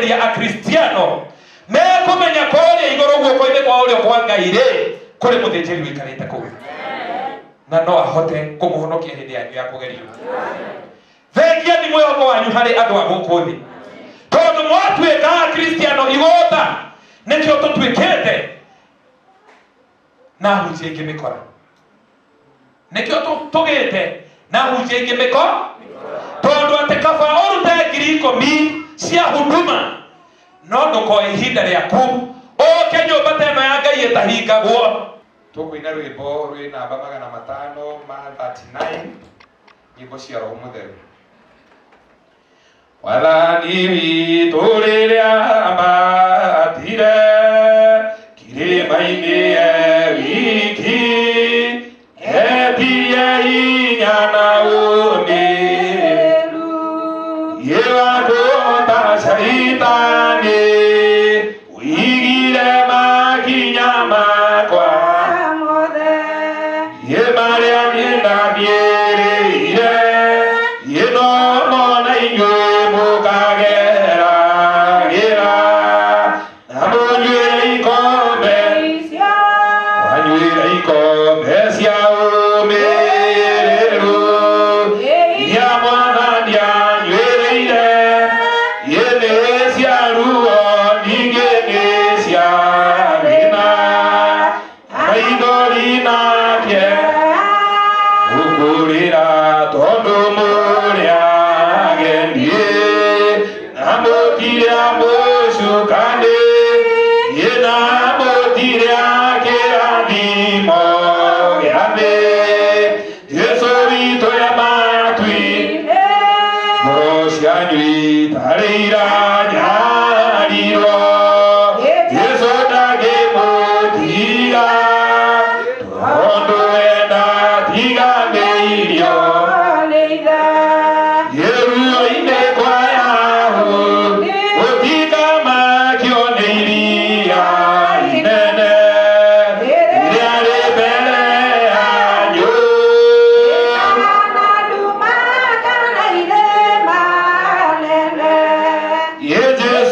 Kwarĩria Akristiano mekũmenya kũrĩa igũrũ guoko-inĩ kwa ũrĩo kwa Ngai rĩ, kũrĩ mũthĩnjĩri ũikarĩte kũu na no ahote kũmũhonokia hĩndĩ yanyu ya kũgerio. Thengia ni mwĩhoko wanyu harĩ andũ a gũkũ thĩ, tondũ mwatuĩka Akristiano igũta nĩkĩo tũtuĩkĩte na hunjia ingĩ mĩkora, nĩkĩo tũgĩte na hunjia ingĩ mĩko, tondũ atĩ kaba ũrute 10,000 cia huduma no ndũkoe ihinda rĩaku ũke nyũmba ta ĩno ya Ngai ĩtahingagwo. Tũkũina rwĩmbo rwĩ namba 539, nyĩmbo cia Roho Mũtheru. Wathani witũ rĩrĩa ambatire kĩrĩma-inĩ e wiki, etirie hinya na ũmĩrĩru wa kũhota Shaitani, ũigire makinya makwa Ye marĩa niĩ ndathiĩrĩire, ye no mona inyuĩ mũkageragĩra, na mũnyuĩre ikombe, mwanyuĩra ikombe cia ũmĩrĩru, iria Mwathani anyuĩrĩire, ye nĩ cia ruo, ningĩ nĩ cia thĩna. Maithori nake gũkũrĩra tondũ mũrĩ ageni na mũtirĩ a mũcukani na mũtirĩ a kĩrathimo gĩa thĩ. Jesu witũ ya matui ngoro cianyu itarĩ iranyarirwo, Jesu ndangĩmũtiga tondũ we ndatiganĩirio. Gĩruo-inĩ kwa Yahu gũtikamakio nĩ iria inene rĩrĩa rĩ mbere yanyu. Ye Jesu.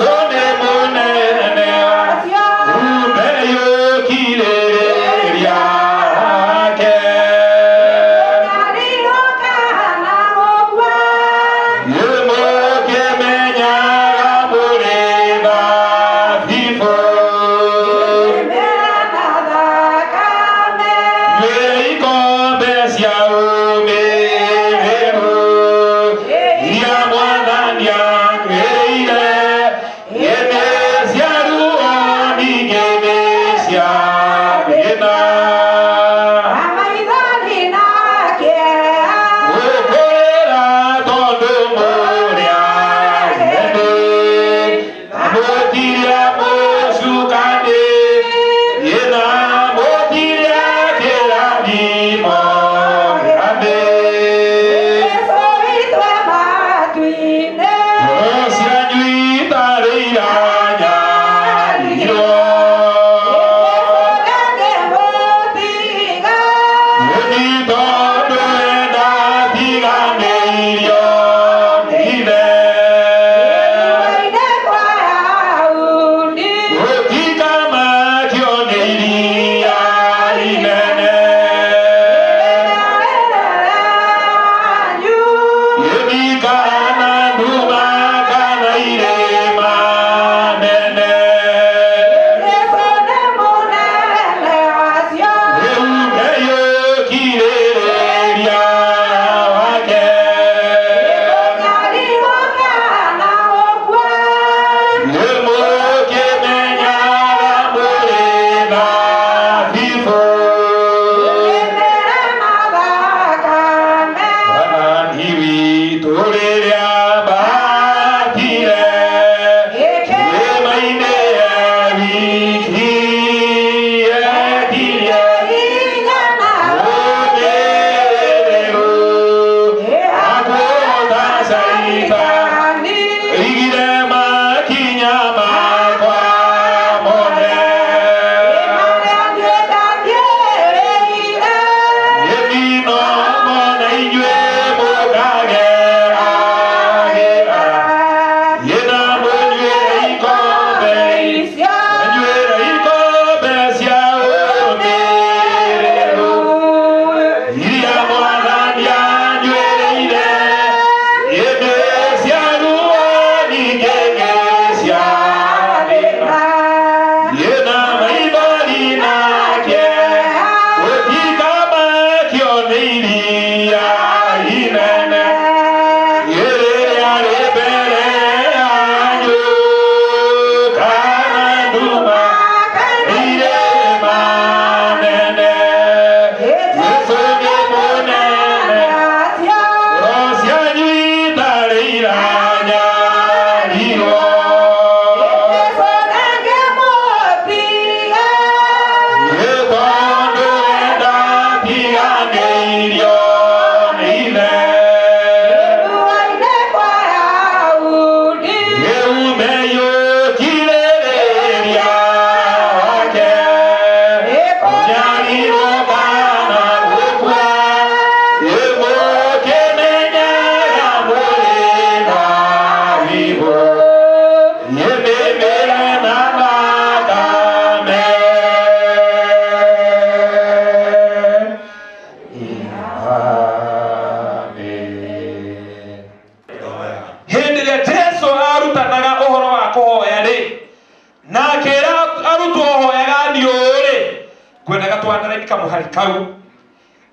Kamũhari kau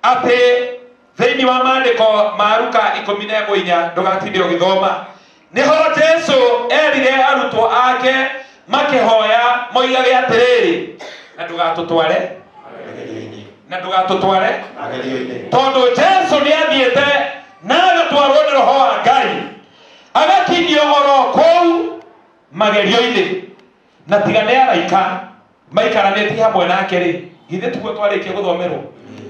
atĩ thĩinĩ wa maandĩko ma Luka 14 ndũgatinde ũgĩthoma, nĩho Jesu erire arutwo ake makĩhoya moigage atĩrĩrĩ, na ndũgatũtware Magerio-inĩ. Na ndũgatũtware Magerio-inĩ. Tondũ Jesu nĩ athiĩte na agatwarwo nĩ Roho wa Ngai, agakinyio oro kũu magerio-inĩ, na tiga nĩ araika maikaranĩtie hamwe nake rĩ, githĩ tiguo twarĩkia gũthomerwo?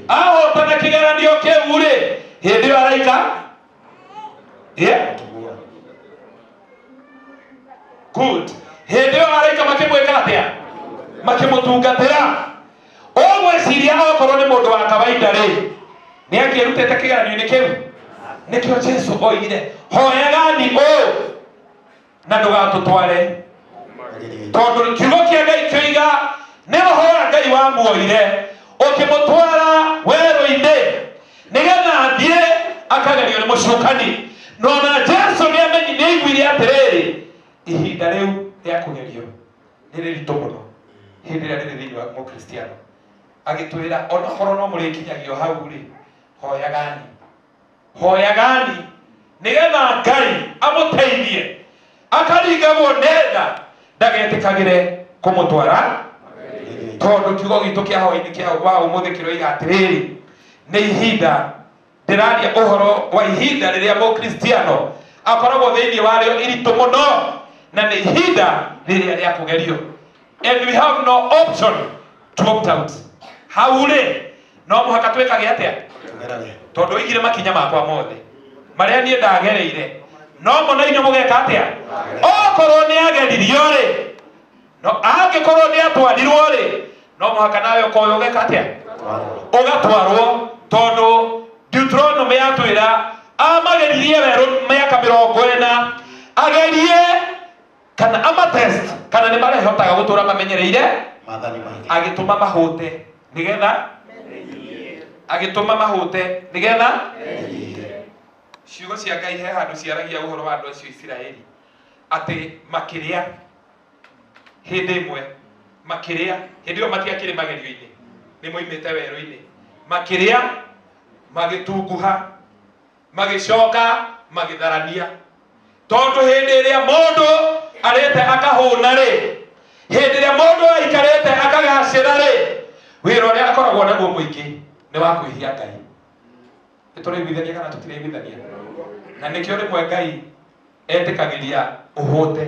Ahotana kĩgeranio kĩu rĩ, hĩndĩ ĩyo araika, yeah? Tugua. Good. Hĩndĩ ĩyo araika makĩmwĩka atĩa? Makĩmũtungatĩra. Ũgwĩciria okorwo nĩ mũndũ wa kawaida rĩ, nĩ angĩrutĩte kĩgeranio-inĩ kĩu? Nĩkĩo Jesu oigire, hoyagani ũũ, na ndũgatũtware Magerio-inĩ. Tondũ kiugo kĩa Ngai kĩoiga nĩ Roho wa Ngai wamuoire ũkĩmũtwara werũ-inĩ nĩgetha athiĩ akagerio nĩ mũcukani. No na Jesu nĩ amenyi, nĩ aiguire atĩrĩrĩ, ihinda rĩu rĩa kũgerio nĩ rĩritũ mũno hĩndĩ ĩrĩa rĩrĩ thĩinĩ wa mũkristiano. Agĩtwĩra onokorwo no mũrĩkinyagio hau rĩ, hoyagani, hoyagani nĩgetha Ngai amũteithie akaringagwo nenda ndagetĩkagĩre kũmũtwara. Magerio-inĩ. Tondũ kiugo gitũ kĩa hwaĩ-inĩ kĩa wa ũmũthĩ kĩroiga atĩrĩrĩ, nĩ ihinda ndĩraria ũhoro wa ihinda rĩrĩa mũkristiano akoragwo thĩinĩ warĩo iritũ mũno, na nĩ ihinda rĩrĩa rĩa kũgerio, and we have no option to opt out. Hau rĩ, no mũhaka twĩkage atĩa? Tũgerage. Tondũ oigire, makinya makwa mothe marĩa niĩ ndagereire no mo na inyuĩ mũgeka atĩa? Okorwo nĩ ageririo rĩ, no angĩkorwo nĩ atwarirwo rĩ, no mũhaka nawe ũkoywo ũgeka atĩa? Twarwo. Ũgatwarwo, tondũ Deuteronomy yatwĩra amageririe werũ mĩaka 40, agerie kana amatest kana nĩ marehotaga gũtũra mamenyereire maathani make. Agĩtũma mahũte nĩgetha, agĩtũma mahũte nĩgetha Menyihie. Ciugo cia Ngai he handũ ciaragia ũhoro wa andũ acio Isiraeli atĩ makĩrĩa hĩndĩ ĩmwe, makĩrĩa hĩndĩ ĩyo matiakĩrĩ magerio-inĩ, nĩ moimĩte werũ-inĩ, makĩrĩa magĩtunguha, magĩcoka magĩtharania. Tondũ hĩndĩ ĩrĩa mũndũ arĩte akahũna rĩ, hĩndĩ ĩrĩa mũndũ aikarĩte akagacĩra rĩ, wĩra ũrĩa akoragwo naguo mũingĩ nĩ wa kwĩhia Ngai. Nĩ tũraiguithania kana tũtiraiguithania? Na nĩkĩo rĩmwe Ngai etĩkagĩria ũhũte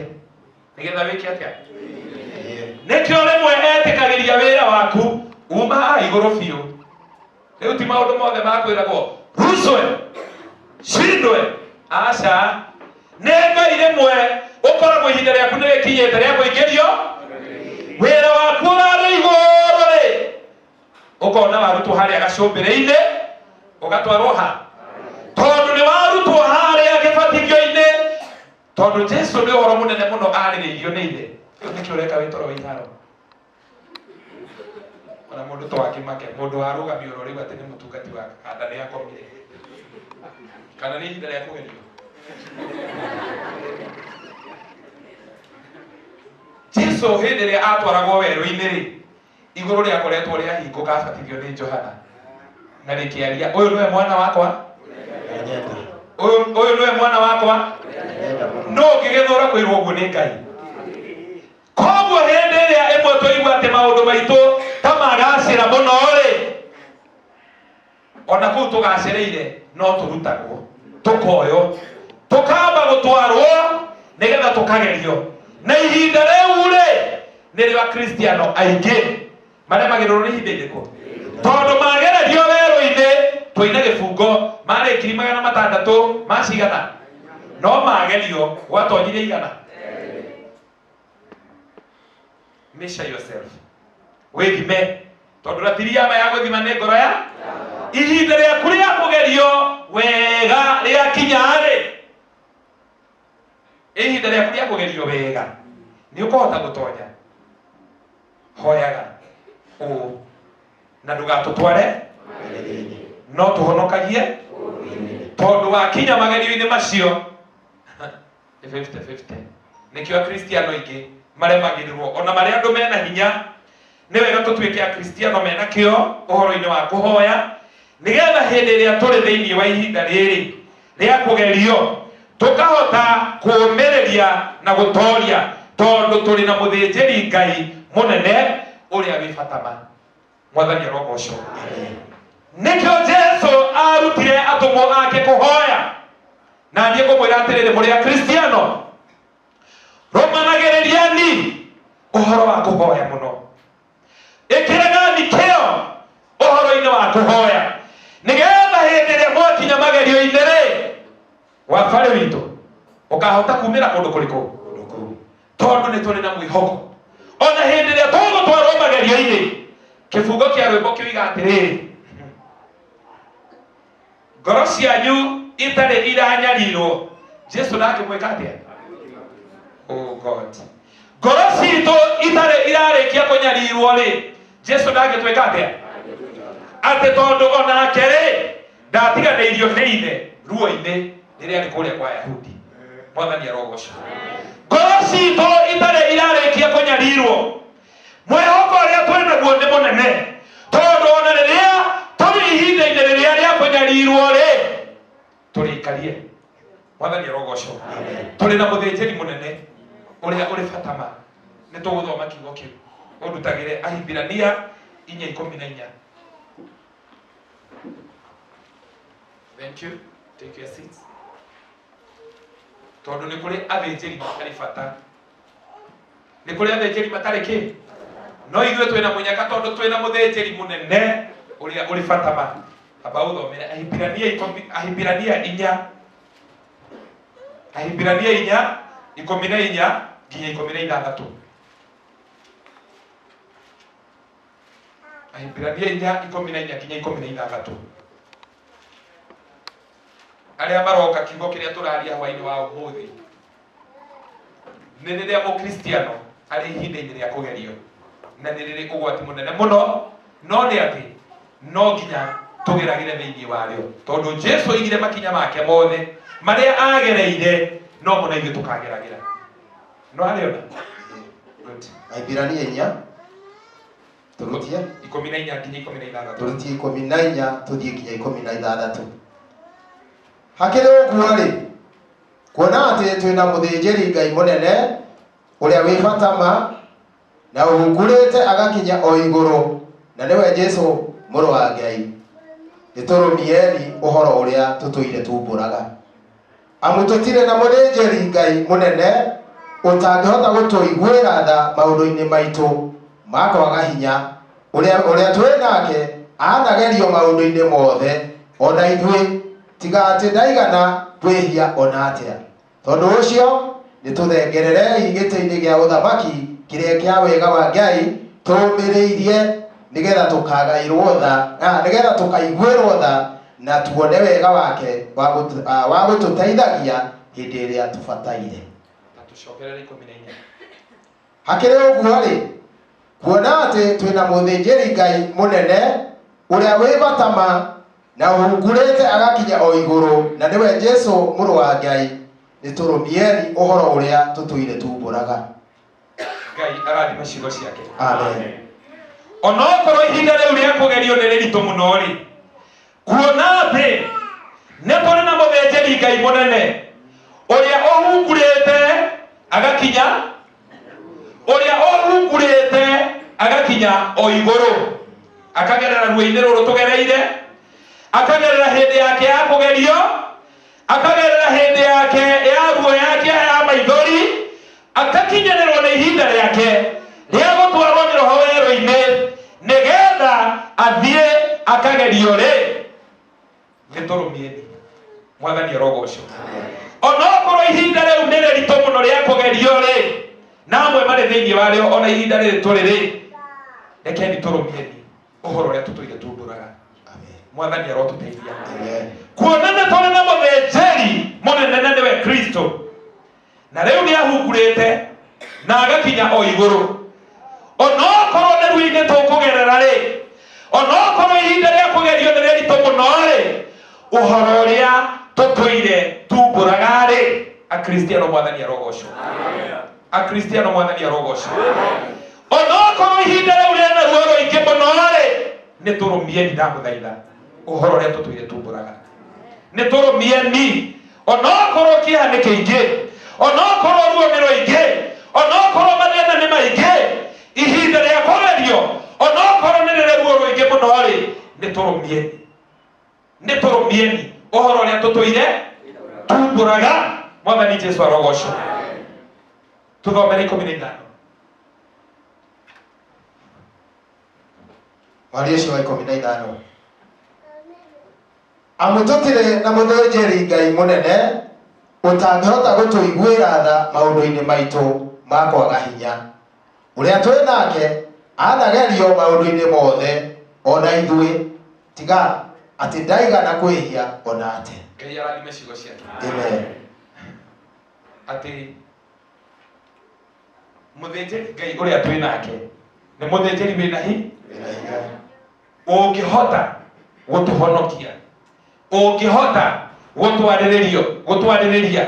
nĩgetha wĩke atĩa? Menyihie. Nĩkĩo rĩmwe etĩkagĩria wĩra waku uma haha igũrũ biũ. Rĩu ti maũndũ mothe makwĩragwo rucwe cindwe, aca. Nĩ Ngai rĩmwe ũkoragwo ihinda rĩaku nĩ rĩkinyĩte rĩa kũingĩrio wĩra waku ũrarĩ igũrũ rĩ, ũkona warutwo harĩa gacũmbĩrĩ-inĩ ũgatwarwo ha, tondũ nĩ warutwo harĩa kĩbatithio-inĩ, tondũ Jesu nĩ ũhoro mũnene mũno arĩrĩirio nĩ ithe. Rĩu nĩkĩo ũreka wĩ toro wĩ iharo? Ona mũndũ to akĩmake mũndũ warũgamio oro rĩu atĩ nĩ mũtungati wa kanda nĩ akomire, kana nĩ ihinda rĩa kũgerio. Jesu hĩndĩ ĩrĩa atwaragwo werũ-inĩ rĩ, igũrũ rĩakoretwo rĩahingũka abatithio nĩ Johana, na rĩkĩaria, ũyũ nĩwe mwana wakwa Nyenda. Ũyũ nĩwe mwana wakwa Nyenda mũno. No ũngĩgĩthũra kwĩrwo ũguo nĩ Ngai? Koguo hĩndĩ ĩrĩa ĩmwe twaigua atĩ maũndũ maitũ ta magacĩra mũno rĩ, ona kũu tũgacĩrĩire no tũrutagwo, tũkoywo, tũkamba gũtwarwo nĩgetha tũkagerio. Na ihinda rĩu rĩ, nĩrĩo akristiano aingĩ maremagĩrĩrwo nĩ ihinda irĩkũ? Tondũ magererio werũ-inĩ, tũine gĩbungo, marĩ 600,000 macigana, no magerio gwatonyire 100. Measure yourself, wĩthime, tondũ ratiri ya ma ya gwĩthima nĩ ngoro ya. Ihinda rĩaku rĩa kũgerio wega rĩakinya rĩ, ihinda rĩaku rĩa kũgerio wega, nĩ ũkũhota gũtonya. Hoyaga ũũ, na ndũgatũtware Magerio-inĩ. No tũhonokagie, tondũ wakinya magerio-inĩ macio nĩ 50-50. Nĩkĩo akristiano aingĩ maremagĩrĩrwo, ona marĩa andũ mena hinya. Nĩ wega tũtuĩke akristiano mena kĩo ũhoro-inĩ wa kũhoya, nĩgetha hĩndĩ ĩrĩa tũrĩ thĩinĩ wa ihinda rĩrĩ rĩa kũgerio tũkahota kũũmĩrĩria na gũtoria, tondũ tũrĩ na mũthĩnjĩri Ngai mũnene ũrĩa wĩ bata ma. Mwathani arogocwo. Nĩkĩo Jesu arutire atũmwo ake kũhoya. Na niĩ ngũmwĩra atĩrĩrĩ, mũrĩ akristiano, rũmanagĩrĩriani ũhoro wa kũhoya mũno, ĩkĩragani kĩo ũhoro-inĩ wa kũhoya, nĩgetha hĩndĩ ĩrĩa mwakinya magerio-inĩ rĩ, wa barĩ witũ ũkahota kumĩra kũndũ kũrĩkũ? Kũndũ kũu. Tondũ nĩ tũrĩ na mwĩhoko ona hĩndĩ ĩrĩa tũgũtwarwo magerio-inĩ. Kĩbungo kĩa rwĩmbo kĩoiga atĩrĩrĩ, ngoro cianyu itarĩ iranyarirwo, Jesu ndakĩmwĩka atĩa? Oh God, ngoro citũ itarĩ irarĩkia kũnyarirwo rĩ, Jesu ndangĩtwĩka atĩa? Atĩ tondũ onake rĩ, ndatiganĩirio nĩ ithe ruo-inĩ rĩrĩa arĩ kũrĩa kwa Yahudi. Mwathani arogocwo. Ngoro citũ itarĩ irarĩkia kũnyarirwo, mwĩhoko ũrĩa twĩ naguo nĩ mũnene, tondũ ona rĩrĩa tũrĩ ihinda-inĩ rĩrĩa rĩa kũnyarirwo rĩ, tũrĩikarie. Mwathani arogocwo. Tũrĩ na mũthĩnjĩri mũnene ũrĩa ũrĩ bata ma. Nĩ tũgũthoma kiugo kĩu, ũndutagĩre Ahibirania 4:14. Thank you. Take your seats. Tondũ nĩ kũrĩ athĩnjĩri matarĩ bata, nĩ kũrĩ athĩnjĩri matarĩ kĩ, no ithuĩ twĩna mũnyaka tondũ twĩna mũthĩnjĩri mũnene ũrĩa ũrĩ bata ma. Amba ũthomere Ahibirania ikũmi, Ahibirania inya, Ahibirania 4:14 nginya 16. Ahibirania 4:14 nginya 16. Arĩa maroka, kiugo kĩrĩa tũraria hwainĩ wa ũmũthĩ nĩ rĩrĩa mũkristiano arĩ ihinda-inĩ rĩa kũgerio, na nĩ rĩrĩ ũgwati mũnene mũno, no nĩ atĩ no nginya tũgeragĩre thĩinĩ warĩo, tondũ Jesu oigire makinya make mothe marĩa agereire no mo na ithuĩ tũkageragĩra. No arĩona. Good. Aibirania 4, tũrutie 14 nginya 16. Tũrutie 14 tũthiĩ nginya 16. Hakĩrĩ ũguo rĩ, kuona atĩ twĩna mũthĩnjĩri Ngai mũnene ũrĩa wĩ bata ma, na ũhungurĩte agakinya o igũrũ, na nĩwe Jesu mũrũ wa Ngai, nĩtũrũmieni ũhoro ũrĩa tũtũire tumbũraga. Amu tũtirĩ na mũthĩnjĩri Ngai mũnene ũtangĩhota gũtũiguĩra tha maũndũ-inĩ maitũ ma kwaga hinya. Ũrĩa twĩ nake anagerio maũndũ-inĩ mothe ona ithuĩ, tiga atĩ ndaigana kwĩhia ona atĩa. Tondũ ũcio nĩtũthengererei gĩtĩ-inĩ gĩa ũthamaki kĩrĩa kĩa wega wa Ngai tũũmĩrĩirie, nĩgetha tũkagaĩrwo tha, nĩgetha tũkaiguĩrwo tha na tuone wega wake wa gũtũteithagia hĩndĩ ĩrĩa tũbataire. Na tũcokerere 14. Hakĩrĩ ũguo rĩ, kuona atĩ twĩna mũthĩnjĩri Ngai mũnene ũrĩa wĩ bata ma, na ũhungurĩte agakinya o igũrũ, na nĩwe Jesu mũrũ wa Ngai, nĩtũrũmieni ũhoro ũrĩa tũtũire tumbũraga. Ngai arathime ciugo ciake. Amen. Onokorwo ihinda rĩu rĩa kũgerio nĩ rĩritũ mũno rĩ, kuona atĩ nĩ tũrĩ na mũthĩnjĩri Ngai mũnene ũrĩa ũhungurĩte agakinya, ũrĩa ũhungurĩte agakinya o igũrũ, akagerera ruo-inĩ rũrũ tũgereire, akagerera hĩndĩ yake ya kũgerio, akagerera hĩndĩ yake ya ruo yake ya maithori, akakinyanĩrwo nĩ ihinda rĩake rĩa gũtwarwo nĩ roho werũ-inĩ nĩgetha athiĩ akagerio rĩ, nĩ tũrũmieni. Mwathani arogocwo. Onokorwo ihinda rĩu nĩ rĩritũ mũno rĩa kũgerio rĩ, na amwe marĩ thĩinĩ warĩo ona ihinda rĩrĩ tũrĩ rĩ, rekeni tũrũmieni ũhoro ũrĩa tũtũire tumbũraga. Amen. Mwathani arotũteithia. Amen. Kuona nĩ tũrĩ na mũthĩnjĩri mũnene na nĩwe Kristo, na rĩu nĩ ahungurĩte na agakinya o igũrũ, onokorwo nĩ ruo-inĩ tũkũgerera rĩ, onokorwo ihinda rĩa kũgerio nĩ rĩritũ mũno rĩ, ũhoro ũrĩa tũtũire tumbũraga rĩ, akristiano, mwathani arogocwo. Akristiano, mwathani arogocwo. Onokorwo Onokorwo ihinda rĩu rĩna ruo rũingĩ mũno rĩ, nĩ tũrũmieni, ndamũthaitha ũhoro ũrĩa tũtũire tumbũraga, nĩ tũrũmieni. Onokorwo kĩeha nĩ kĩingĩ, onokorwo ruo nĩ rũingĩ, onokorwo mathĩna nĩ maingĩ, ihinda rĩa kũgerio onokorwo nĩ rĩrĩ ruo rũingĩ mũno rĩ, nĩ tũrũmieni, nĩ tũrũmieni ũhoro ũrĩa tũtũire tumbũraga. Mwathani Jesu arogocwo. Tũthomere 15. Mwari ũcio wa 15: Amu tũtirĩ na mũthĩnjĩri Ngai mũnene ũtangĩhota gũtũiguĩra tha maũndũ-inĩ maitũ ma kwaga hinya. Ũrĩa twĩ nake anagerio maũndũ-inĩ mothe o na ithuĩ, tiga atĩ ndaigana kwĩhia o na atĩ. Ngai arathime ciugo ciake. Amen. Atĩ mũthĩnjĩri Ngai ũrĩa twĩ nake nĩ mũthĩnjĩri wĩna hi Wĩna hinya. Ũngĩhota gũtũhonokia, ũngĩhota gũtwarĩrĩrio, gũtwarĩrĩria,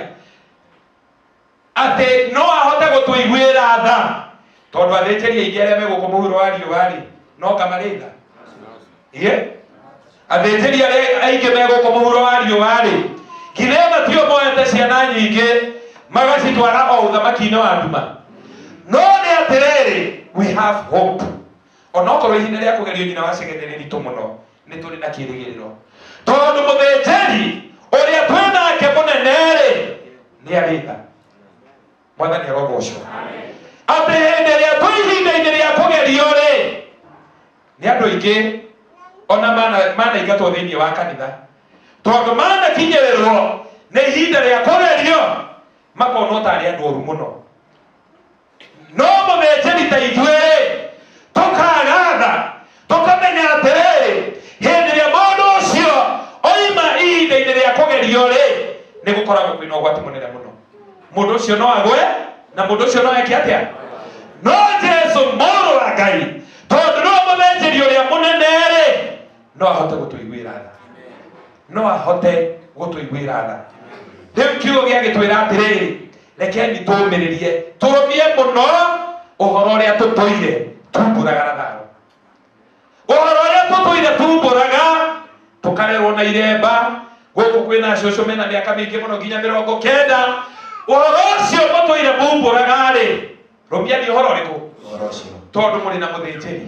atĩ no ahote gũtũiguĩra tha, tondũ athĩnjĩri aingĩ arĩa me gũkũ mũhuro wa riũa rĩ, no kamarĩ tha. Ie athĩnjĩri arĩa aingĩ me gũkũ mũhuro wa riũa rĩ, githĩ matio moete ciana nyingĩ magacitwara o ũthamaki-inĩ wa nduma? No nĩ atĩrĩrĩ, we have hope. Onokorwo ihinda rĩa kũgerio, nyina wa cegene, nĩ ritũ mũno, nĩ tũrĩ na kĩrĩgĩrĩro, tondũ mũthĩnjĩri ũrĩa twĩ nake mũnene-rĩ nĩ arĩ tha. Mwathani arogocwo. Atĩ hĩndĩ ĩrĩa twĩ ihinda-inĩ rĩa kũgerio-rĩ, nĩ andũ aingĩ ona manaingatwo thĩinĩ wa kanitha, tondũ manakinyĩrĩrwo nĩ ihinda rĩa kũgerio makonwo tarĩ andũ oru mũno. No mũthĩnjĩri ta ithuĩ-rĩ, tũkagatha tũkamenya atĩrĩrĩ, hĩndĩ ĩrĩa mũndũ ũcio oima ihinda-inĩ rĩa kũgerio-rĩ, nĩ gũkoragwo kwĩna ũgwati mũnene mũno. Mũndũ ũcio no agwe, na mũndũ ũcio no eke atĩa? No Jesu mũrũ wa Ngai, tondũ nĩwe mũthĩnjĩri ũrĩa mũnene-rĩ, no ahote gũtũiguĩra tha, no ahote gũtũiguĩra tha. Rĩu kiugo gĩagĩtwĩra atĩrĩrĩ, rekeni tũmĩrĩrie, tũrũmie mũno ũhoro ũrĩa tũtũire tumbũraga na thayũ, ũhoro ũrĩa tũtũire tumbũraga, tũkarerwo na iremba. Gũkũ kwĩna cũcũ mena mĩaka mĩingĩ mũno, nginya 90. Ũhoro ũcio mũtũire mumbũraga-rĩ, rũmiani ũhoro ũrĩkũ? Ũhoro ũcio. Tondũ mũrĩ na mũthĩnjĩri,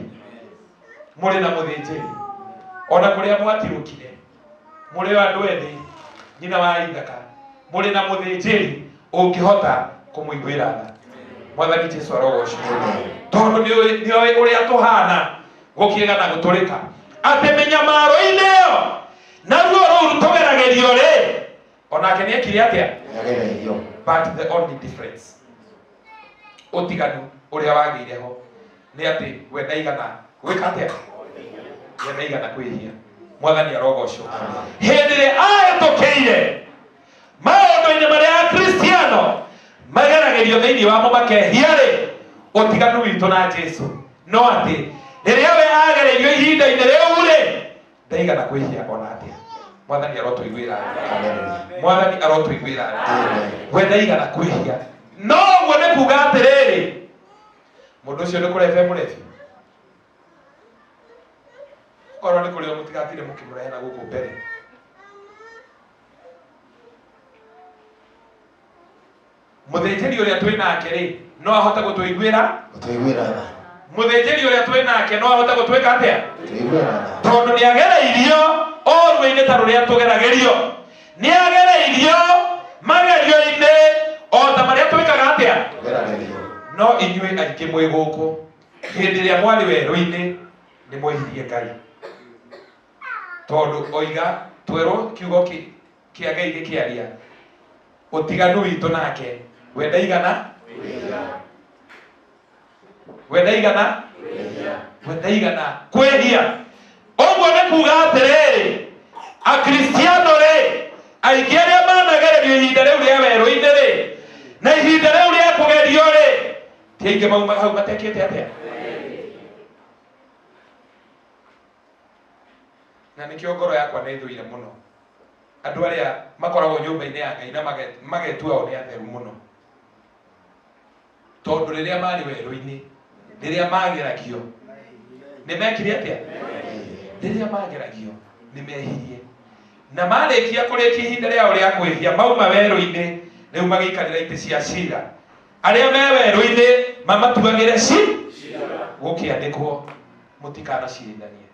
mũrĩ na mũthĩnjĩri. Ona kũrĩa mwatirũkire mũrĩ o andũ ethĩ, nyina wa ithaka, mũrĩ na mũthĩnjĩri ũngĩhota kũmũiguĩra tha. Mwathani Jesu arogocwo, tondũ nĩoĩ ũrĩa tũhana, gũkĩga na gũtũrĩka, atĩ mĩnyamaro-inĩ ĩyo na ruo rũu tũgeragĩrio rĩ, onake nĩ ekire atĩa? Nĩagereirio. But the only difference, ũtiganu ũrĩa wagĩire ho nĩ atĩ we ndaigana gwĩka atĩa? We ndaigana kwĩhia. Mwathani arogocwo. Hĩndĩ ĩrĩa ahĩtũkĩire maũndũ-inĩ marĩa Akristiano mageragĩrio thĩinĩ wamo makehia-rĩ, ũtiganu witũ na Jesu no atĩ rĩrĩa we agereirio ihinda-inĩ rĩu-rĩ, ndaigana kwĩhia ona atĩa. Mwathani arotũiguĩra tha. Hallelujah. Mwathani arotũiguĩra tha. Amen. We ndaigana kwĩhia. No ũguo nĩ kuga atĩrĩrĩ, mũndũ ũcio nĩ kũrebe mũrebi, korwo nĩ kũrĩ o mũtigatire mũkĩmũrehe na gũkũ mbere. Mũthĩnjĩri ũrĩa twĩ nake rĩ, no ahote gũtũiguĩra. Gũtũiguĩra tha. Mũthĩnjĩri ũrĩa twĩ nake no ahote gũtwĩka atĩa? Gũtũiguĩra tha. Tondũ nĩ agereirio o ruo-inĩ ta rũrĩa tũgeragĩrio, nĩ agereirio magerio-inĩ o ta marĩa twĩkaga atĩa? Tũgeragĩrio. No inyuĩ aingĩ mwĩ gũkũ, hĩndĩ ĩrĩa mwarĩ werũ-inĩ nĩ mwehirie Ngai, tondũ oiga twerwo kiugo kĩa Ngai gĩkĩaria ũtiganu witũ nake, we ndaigana, we ndaigana, we ndaigana kwĩhia. Ũguo nĩ kuga atĩrĩrĩ, Akristiano rĩ, aingĩ arĩa managererio ihinda rĩu rĩa werũ-inĩ rĩ, na ihinda rĩu rĩa kũgerio rĩ, ti aingĩ mauma hau matekĩte atĩa? Na nĩkĩo ngoro yakwa nĩ ĩthũire mũno andũ arĩa makoragwo nyũmba-inĩ ya Ngai na magetua o nĩ atheru mũno, tondũ rĩrĩa marĩ werũ-inĩ Rĩrĩa mageragio nĩ mekire atĩa? Rĩrĩa mageragio nĩ mehirie, na marĩkia kũrĩkia ihinda rĩao rĩa kwĩhia, mauma werũ-inĩ, rĩu magĩikarĩra itĩ cia cira. Arĩa me werũ-inĩ mamatuagĩre ci gũkĩandĩkwo, mũtikanacirithanie,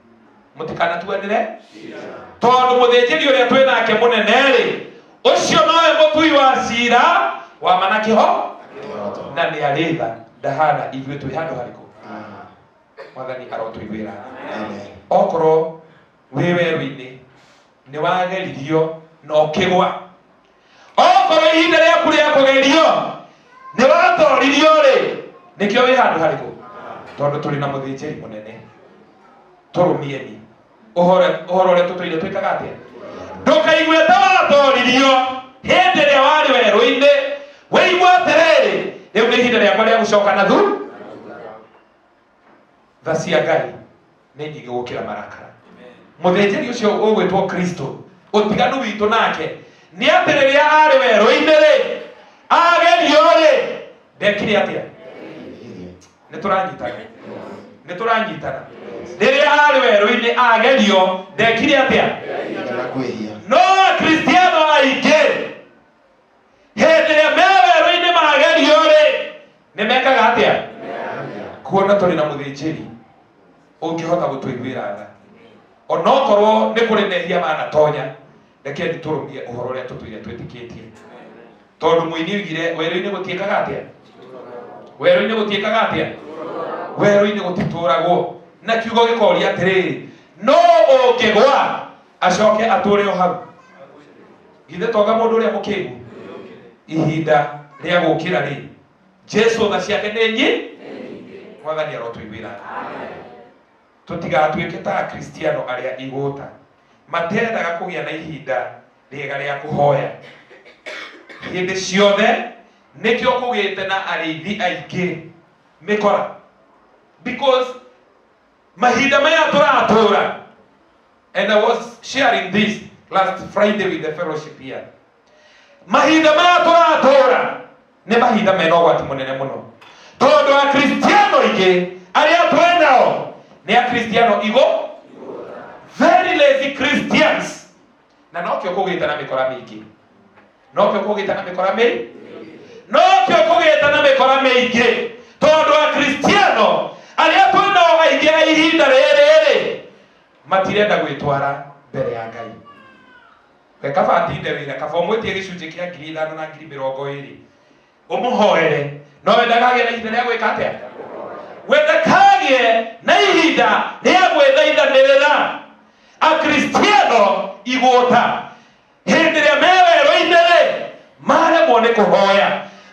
mũtikanatuanĩre, tondũ mũthĩnjĩri ũrĩa twĩ nake mũnene-rĩ, ũcio nowe mũtui wa cira wa ma na kĩho, na nĩ arĩ tha, ndahana ithuĩ. Twĩ handũ harĩkũ? Mwathani arotũiguĩra. Amen. Okorwo wĩ werũ-inĩ nĩ wageririo na ũkĩgwa, okorwo ihinda rĩaku rĩa kũgerio nĩ watoririo rĩ, nĩkĩo wĩ handũ harĩkũ? Tondũ tũrĩ na mũthĩnjĩri mũnene, tũrũmieni ũhoro ũhoro ũrĩa tũtũire twĩkaga atĩa. Ndũkaigue ta watoririo hĩndĩ ĩrĩa warĩ werũ-inĩ, wĩigue atĩrĩrĩ, rĩu nĩ ihinda rĩakwa rĩa gũcoka na thu. Tha cia Ngai nĩ nyingĩ gũkĩra marakara. Mũthĩnjĩri ũcio ũgwĩtwo Kristo, ũtiganu witũ nake nĩ atĩ rĩrĩa arĩ werũ-inĩ rĩ, agerio rĩ, ndekire atĩa? Nĩ tũranyitana? Nĩ tũranyitana? Rĩrĩa arĩ werũ-inĩ agerio, ndekire atĩa? Ndaigana kwĩhia. No Akristiano aingĩ hĩndĩ ĩrĩa me werũ-inĩ magerio rĩ, nĩ mekaga atĩa? Kuona tũrĩ na mũthĩnjĩri ũngĩhota gũtũiguĩra tha, onokorwo nĩ kũrĩ mehia manatonya, rekeni tũrũmie ũhoro ũrĩa tũtũire twĩtĩkĩtie, tondũ mũini oigire, werũ-inĩ gũtiĩkaga atĩa? Werũ-inĩ gũtiĩkaga atĩa? Werũ-inĩ gũtitũragwo. Na kiugo gĩkoria atĩrĩrĩ, no ũngĩgwa acoke atũre o hau? Githĩ toga mũndũ ũrĩa mũkĩgu ihinda rĩa gũkĩra rĩ, Jesu tha ciake nĩ nyi. Mwathani arotũiguĩra. Tũtigatuĩke ta Akristiano arĩa igũta matendaga kũgĩa na ihinda rĩega rĩa kũhoya hĩndĩ ciothe. Nĩkĩo kũgĩte na arĩithi aingĩ mĩkora, because mahinda maya tũratũra, and I was sharing this last Friday with the fellowship here, mahinda maya tũratũra nĩ mahinda mena ũgwati mũnene mũno, tondũ Akristiano aingĩ arĩa twĩnao nĩ Akristiano igo, very lazy Christians, na nokĩo kũgĩte na mĩkora mĩingĩ, nokĩo kũgĩte na mĩkora mĩ nokĩo kũgĩte na mĩkora mĩingĩ, tondũ Akristiano arĩa twĩnao aingĩ a ihinda rĩrĩ rĩ, matirenda gwĩtwara mbere ya Ngai. We kaba atinde wĩra, kaba ũmwĩtie gĩcunjĩ kĩa 5,000 na 20,000 ũmũhoere, no we ndakagĩe na ihinda rĩa gwĩka atĩa? We ndakagĩe na ihinda rĩa gwĩthaithanĩrĩra. Akristiano igũta hĩndĩ ĩrĩa me werũ-inĩ rĩ, maremwo nĩ kũhoya,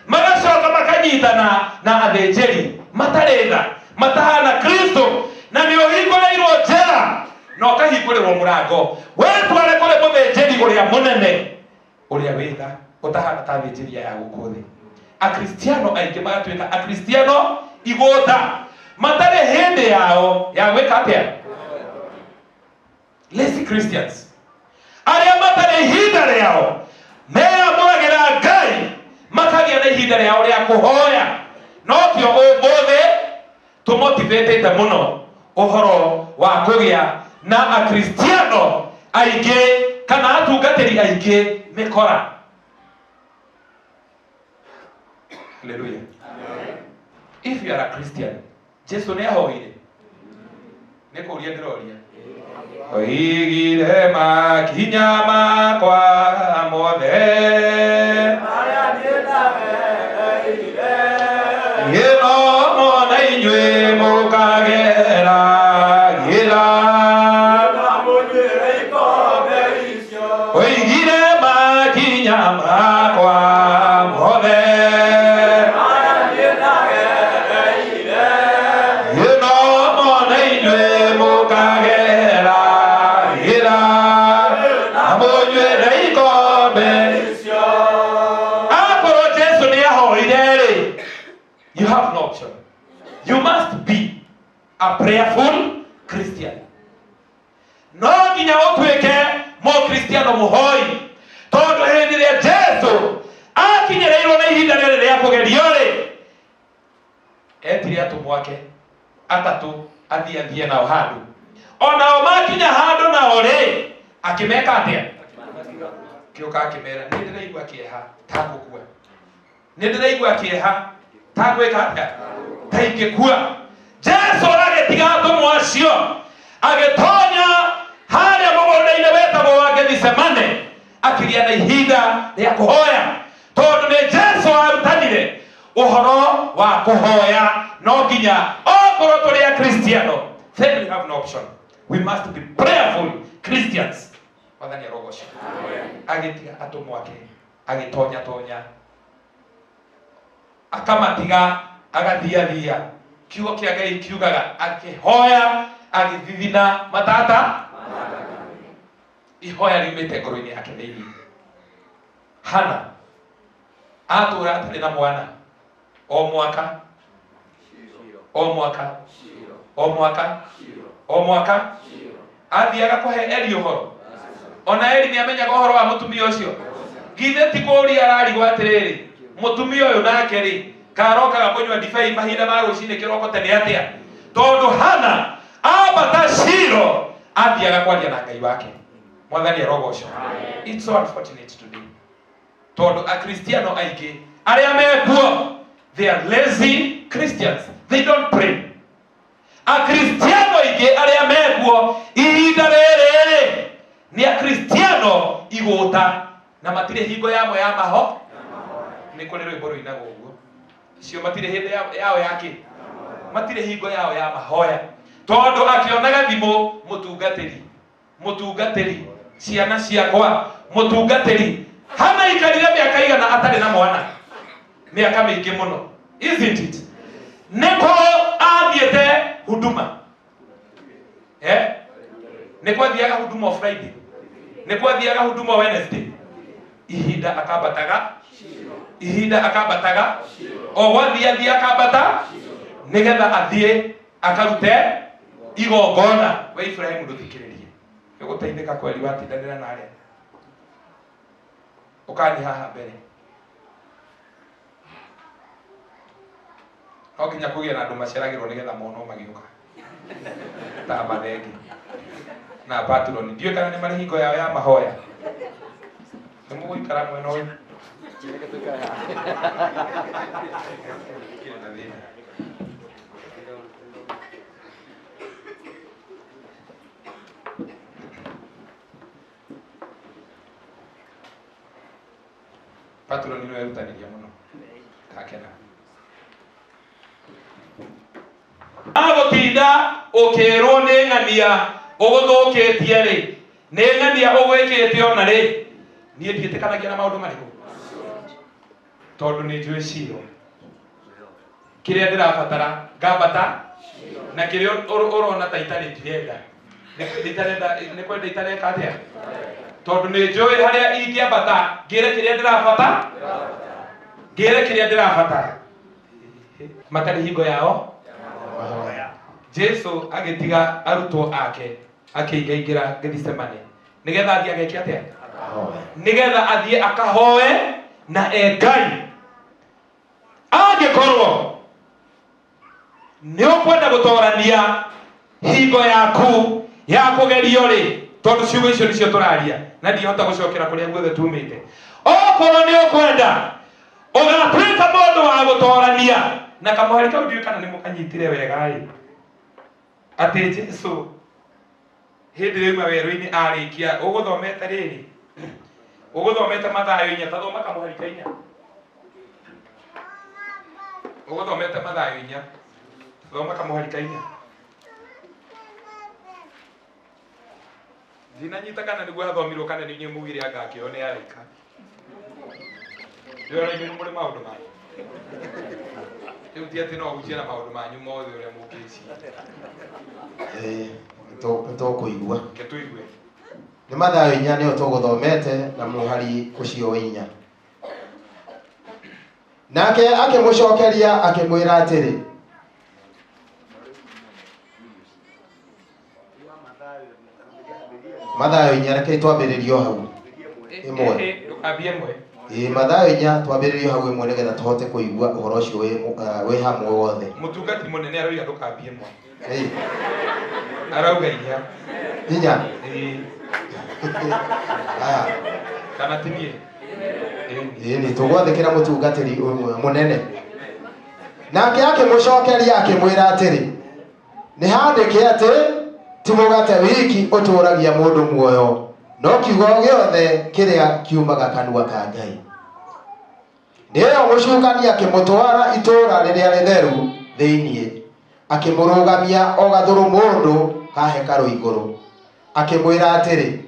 magacoka makanyitana na athĩnjĩri matarĩ tha, matahana Kristo. Na nĩ ũhingũrĩirwo njĩra na ũkahingũrĩrwo mũrango wetware kũrĩ mũthĩnjĩri ũrĩa mũnene ũrĩa wĩ tha, ũtahana ta athĩnjĩri aya gũkũ thĩ. Akristiano aingĩ magatuĩka Akristiano igũta matarĩ hĩndĩ yao ya gwĩka atĩa? Lazy Christians arĩa matarĩ ihinda rĩao meyamũragĩra Ngai, makagĩa na ihinda rĩao rĩa kũhoya. Nokĩo ũmũthĩ tũmotivatĩte mũno ũhoro wa kũgĩa na Akristiano aingĩ kana atungatĩri aingĩ mĩkora. Haleluya! If you are a Christian, Jesu nĩ ahoire? Nĩ kũria ndĩroria. Oigire, makinya makwa mothe gĩthomo na inyuĩ mũkagera gĩra. Oigire, makinya makwa mothe gĩthomo na inyuĩ mũkagera gĩra na mũnyuĩre ikombe. Akorwo Jesu nĩ ahoire rĩ, you have no option, you must be a prayerful Christian. No nginya ũtuĩke Mũkristiano mũhoi, tondũ hĩndĩ ĩrĩa Jesu akinyĩrĩirwo na ihinda rĩrĩ rĩa kũgerio rĩ, etire atũmwo ake. Atatũ athiĩ athiĩ nao handũ. Onao makinya handũ nao rĩ, akĩmeka atĩa? Kĩũka akĩmera, nĩ ndĩraigua kĩeha ta ngũkua. Nĩ ndĩraigua kĩeha ta ngwĩka atĩa? Ta ingĩkua. Jesu agĩtiga atũmwo acio agĩtonya harĩa mũgũnda-inĩ wetagwo wa Gethisemane akĩgĩa na ihinda rĩa kũhoya tondũ nĩ Jesu arutanire ũhoro wa kũhoya. No nginya okorwo tũrĩ Akristiano, then we have no option, we must be prayerful Christians. Mwathani arogocwo. Agĩtiga atũmwo ake agĩtonya tonya akamatiga agathiathia. Kiugo kĩa Ngai kiugaga akĩhoya agĩthithina matata. Ihoya riumĩte ngoro-inĩ yake thĩinĩ. Hana atũra atarĩ na mwana o mwaka o mwaka o mwaka o mwaka athiaga kũhe Eli ũhoro. Ona Eli nĩ amenyaga ũhoro wa mũtumia ũcio. Githĩ ti kũũria ararigwo atĩrĩrĩ, mũtumia ũyũ nake rĩ, karokaga kũnyua ndibei mahinda ma rũcinĩ kĩroko tene atĩa? Tondũ Hana ambata Shilo athiaga kwaria na Ngai wake. Mwathani arogocwo. It's so unfortunate today tondũ Akristiano aingĩ arĩa mekuo, they are lazy Christians, they don't pray. Akristiano aingĩ arĩa mekuo ihinda rĩrĩ nĩ Akristiano igũta na matirĩ hingo yamo ya maho. Nĩ kũrĩ rwĩmbo rũinagwo ũguo cio, matirĩ hĩndĩ yao ya kĩ, matirĩ hingo yao ya mahoya, tondũ akĩonaga thimũ, mũtungatĩri, mũtungatĩri, ciana ciakwa, mũtungatĩri. Hana ikarire mĩaka igana atarĩ na mwana? Mĩaka mĩingĩ mũno, isn't it? Nĩkũ athiĩte huduma, eh? Nĩ kwathiaga huduma o Friday, nĩ kwathiaga huduma o Wednesday. Ihinda akambataga, ihinda akambataga, o gwathiathia akambata nĩgetha athiĩ akarute igongona. We Ibrahimu, ndũthikĩrĩrie, nĩgũteithĩka kweri watindanĩra na arĩa ũkani haha mbere. No nginya kũgĩe na andũ maceragĩrwo nĩgetha monwo magĩũka ta mathenge na patroni. Ndiũĩ kana nĩ marĩ hingo yao ya mahoya. Nĩ mũgũikara mwena ũyũ. Gũtirĩ na thĩna. Patroni nĩ werutanĩria mũno, ndakena. Agũtinda ũkĩrwo nĩ ng'ania ũgũthũkĩtie rĩ, nĩ ng'ania ũgwĩkĩte ona rĩ, niĩ ndiĩtĩkanagia na maũndũ marĩkũ, tondũ nĩ njũĩ ciro kĩrĩa ndĩrabatara ngambata na kĩrĩa ũrona ta itarĩ ndirenda. Nĩ kwenda itarenda, nĩ kwenda itareka atĩa, tondũ nĩ njũĩ harĩa ingĩambata ngĩre kĩrĩa ndĩrabatara, ngĩre kĩrĩa ndĩrabatara. Matarĩ hingo yao. Jesu agĩtiga arutwo ake akĩingaingĩra Gethisemane nĩgetha athiĩ ageke atĩa? Nĩgetha athiĩ akahoe na e Ngai. Angĩkorwo nĩ ũkwenda gũtorania hingo yaku ya kũgerio rĩ, tondũ ciugo icio nĩcio tũraria na ndihota gũcokera kũrĩa guothe tumĩte, okorwo nĩ ũkwenda ũgatuĩka mũndũ wa gũtorania na kamũhari kau, ndiũĩ kana nĩ mũkanyitire wega ĩ, atĩ Jesu hĩndĩ ĩrĩa auma werũ-inĩ arĩkia ũgũthomete rĩrĩ, ũgũthomete Mathayo 4, ta thoma kamũhari ka 4. Ũgũthomete Mathayo 4, thoma kamũhari ka 4. Ndinanyita kana nĩguo athomirwo kana nĩ inyuĩ mugire anga akĩo nĩ araika. Ndĩrona inyuĩ mũrĩ maũndũ manyu. Rĩu ti atĩ no hunjie na maũndũ manyu mothe ũrĩa mũngĩciria. Nĩtũkũigua. Reke tũigue. Nĩ Mathayo 4 nĩyo tũgũthomete na mũhari ũcio wa 4. Nake akĩmũcokeria akĩmwĩra atĩrĩ, Mathayo 4, rekei twambĩrĩrie o hau. 1. Ndũkambie 1. Ĩĩ, Mathayo 4 twambĩrĩrie hau 1 nĩgetha tũhote kũigua ũhoro ũcio wĩ wĩ hamwe wothe. Mũtungati mũnene aroiga ndũkambie 1. Ĩĩ, Arauga 4. 4. Ĩĩ. Aya. Kana ti niĩ? Ĩĩ. Ĩĩ, nĩ tũgwathĩkĩra mũtungatĩri ũmwe mũnene. Nake akĩmũcokeria akĩmwĩra atĩrĩ, nĩ handĩke atĩ ti mũgate wiki ũtũũragia mũndũ muoyo, no kiugo gĩothe kĩrĩa kiumaga kanua ka Ngai. Nĩyo mũcukani akĩmũtwara itũũra rĩrĩa rĩtheru thĩinĩ, akĩmũrũgamia o gathũrũmũndũ ka hekarũ igũrũ, akĩmwĩra atĩrĩ,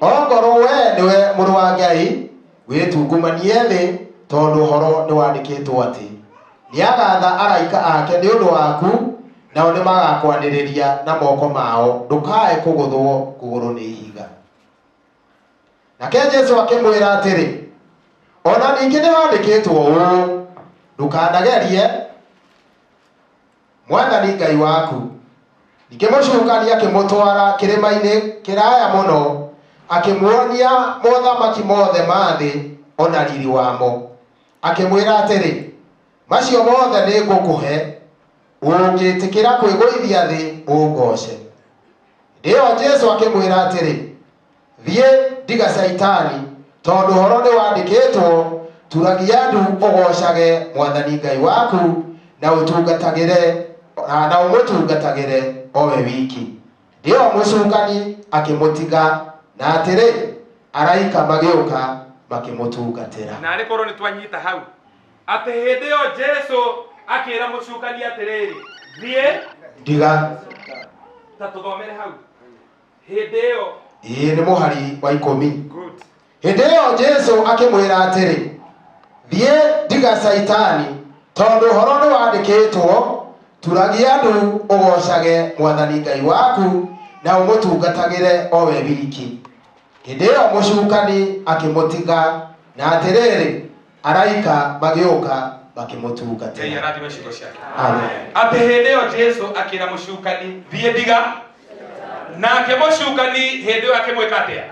ongorwo wee nĩwe mũrũ wa Ngai, wĩtungumanie thĩ, tondũ ũhoro nĩwandĩkĩtwo atĩ nĩagatha araika ake nĩ ũndũ waku, nao nĩmagakwanĩrĩria na moko mao, ndũkae kũgũthwo kũgũrũ nĩ ihiga. Nake Jesu akĩmwĩra atĩrĩ, ona ningĩ nĩhandĩkĩtwo ũũ, ndũkanagerie Mwathani Ngai waku. Ningĩ mũcukani akĩmũtwara kĩrĩma-inĩ kĩraya mũno, akĩmuonia mothamaki mothe ma thĩ ona riri wamo. Akĩmwĩra atĩrĩ, macio mothe nĩ ngũkũhe ũngĩtĩkĩra kwĩgũithia thĩ ũngooce. Hĩndĩ ĩyo Jesu akĩmwĩra atĩrĩ, thiĩ ndiga Caitani, tondũ ũhoro nĩwandĩkĩtwo, turagia ndu ũgoocage Mwathani Ngai waku, na ũtungatagĩre na ũmũtungatagĩre o we wiki. Hĩndĩ ĩyo mũcukani akĩmũtiga, na atĩrĩ, araika magĩũka makĩmũtungatĩra. Na arĩ korwo nĩ twanyita hau atĩ hĩndĩ ĩyo Jesu akĩra mũcukani atĩrĩrĩ, thiĩ Ndiga. Ta tũthomere hau hĩndĩ ĩyo. Ĩĩ, nĩ mũhari wa 10. Good. Hĩndĩ ĩyo Jesu akĩmwĩra atĩrĩ, thiĩ ndiga Caitani, tondũ ũhoro nĩwandĩkĩtwo, turagia ndu ũgoocage Mwathani Ngai waku, na ũmũtungatagĩre o we wiki. Hĩndĩ ĩyo mũcukani akĩmũtiga, na atĩrĩrĩ, araika magĩũka Ngai makĩmũtungatĩra. Arathime ciugo ciake. Amen. Atĩ hĩndĩ ĩyo Jesu akĩra mũcukani, thiĩ ndiga, nake mũcukani hĩndĩ ĩyo akĩmwĩka atĩa?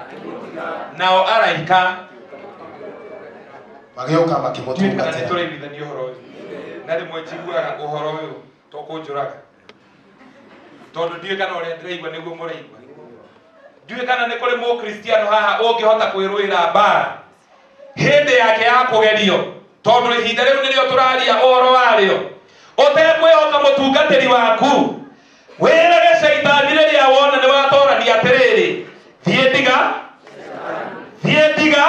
Nao araika magĩũka Ndiũĩ kana nĩ makĩmũtungatĩra. Tũraiguithania ũhoro ũyũ, na rĩmwe njiguaga ũhoro ũyũ tũkũnjũraga, tondũ ndiũĩ kana ũrĩa ndĩraigua nĩguo mũraigua. Ndiũĩ kana nĩ kũrĩ mũkristiano haha ũngĩhota kwĩrũĩra mbara hĩndĩ yake ya kũgerio, tondũ ihinda rĩu nĩrĩo tũraria ũhoro warĩo, ũtekwĩhoka mũtungatĩri waku, wĩrage caitani rĩrĩa wona nĩ watorania atĩrĩrĩ, thiĩ ndiga, thiĩ ndiga.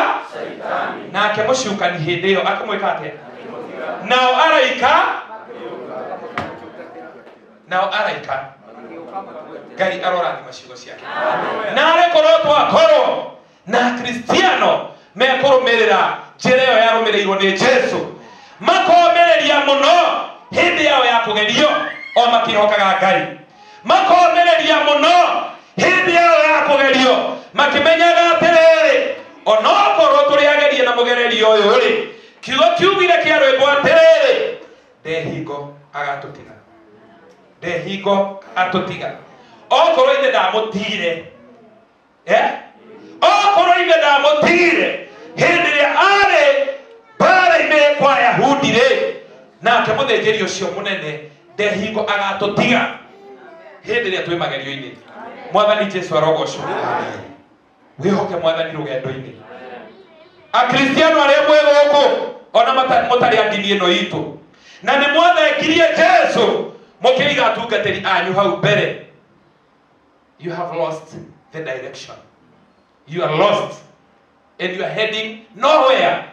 Nake mũcukani hĩndĩ ĩyo akĩmwĩka atĩa? Nao araika, nao araika. Ngai arorathima ciugo ciake. Narĩ korwo twakorwo na Kristiano mekũrũmĩrĩra njĩra ĩyo yarũmĩrĩirwo nĩ Jesu, makomĩrĩria mũno hĩndĩ yao ya kũgerio o makĩhokaga Ngai, makomĩrĩria mũno hĩndĩ yao ya kũgerio makĩmenyaga atĩrĩrĩ, onokorwo tũrĩ agerie na mũgererio ũyũ rĩ, kiugo kiugire kĩa rwĩmbo atĩrĩrĩ, ndehingo agatũtiga, ndehingo atũtiga. Okorwo ithe ndamũtigire, okorwo ithe ndamũtigire hĩndĩ ĩrĩa arĩ mbara-inĩ kwa Yahudi rĩ, nake mũthĩnjĩri ũcio mũnene ndehingo agatũtiga hĩndĩ ĩrĩa twĩ magerio-inĩ. Mwathani Jesu arogocwo. Wĩhoke Mwathani rũgendo-inĩ. Akristiano arĩa mwĩ gũkũ, ona mũtarĩ a ndini ĩno itũ, na nĩ mwathengirie Jesu mũkĩiga atungatĩri anyu hau mbere, you have lost the direction. You are lost and you are heading nowhere.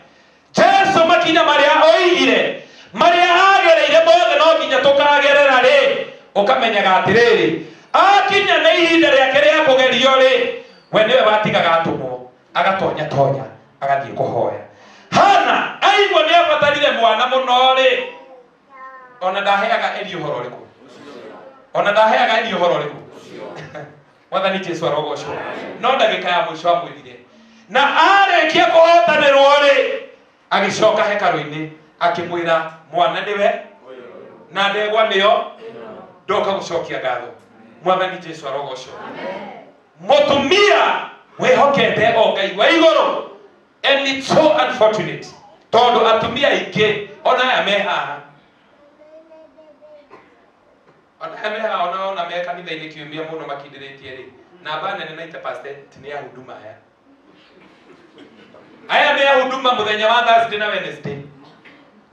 Jesu makinya marĩa oigire, marĩa agereire mothe no nginya tũkagerera rĩ, ũkamenyaga atĩrĩrĩ, akinya nĩ ihinda rĩake rĩa kũgerio rĩ, we nĩwe watigaga atũmwo, agatonya tonya, agathiĩ kũhoya. Hana aigua nĩ abatarire mwana mũno rĩ, ona ndaheaga Eli ũhoro ũrĩkũ? Ona ndaheaga Eli ũhoro ũrĩkũ? Mwathani Jesu arogocwo. No ndagĩka ya mũico amwĩrire, na arĩkia kũhotanĩrwo rĩ, agĩcoka hekarũ-inĩ akĩmwĩra, mwana nĩwe na ndegwa nĩyo, ndoka gũcokia ngatho. Mwathani Jesu arogocwo. Mũtumia wĩhokete o Ngai wa igũrũ. And it's so unfortunate tondũ atumia aingĩ ona aya me haha, ona aya me haha, ona me kanitha-inĩ kiumia mũno makindĩrĩtie rĩ, namba nene 90% nĩ ya huduma. Aya nĩ a huduma mũthenya wa Thursday na Wednesday.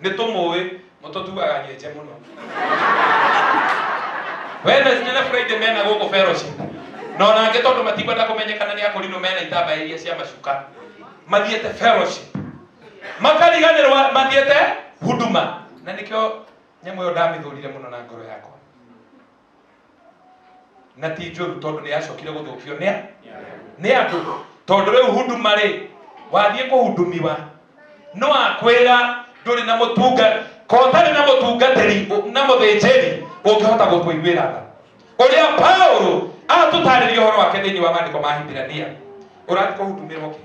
Nĩ tũmũĩ mũtũtuaga nyenje mũno. Wednesday na Friday mena gũkũ fellowship, na onangĩ tondũ matikwenda kũmenyekana nĩ akũrinũ, mena itambaya iria cia macuka, mathiĩte fellowship, makariganĩrwo mathiĩte huduma. Na nĩkĩo nyamũ ĩyo ndamĩthũrire mũno na ngoro yakwa, na ti njũru, tondũ nĩ yacokire gũthũkio nĩ andũ, tondũ rĩu huduma rĩ, wathiĩ kũhudumiwa no akwĩra ndũrĩ na mũtunga ko ũtarĩ na mũtungatĩri na mũthĩnjĩri ũngĩhota gũkũiguĩra tha, ũrĩa Paulo atũtarĩria ũhoro wake thĩinĩ wa maandĩko ma Hibirania. Ũrathiĩ kũhudumirwo kĩ?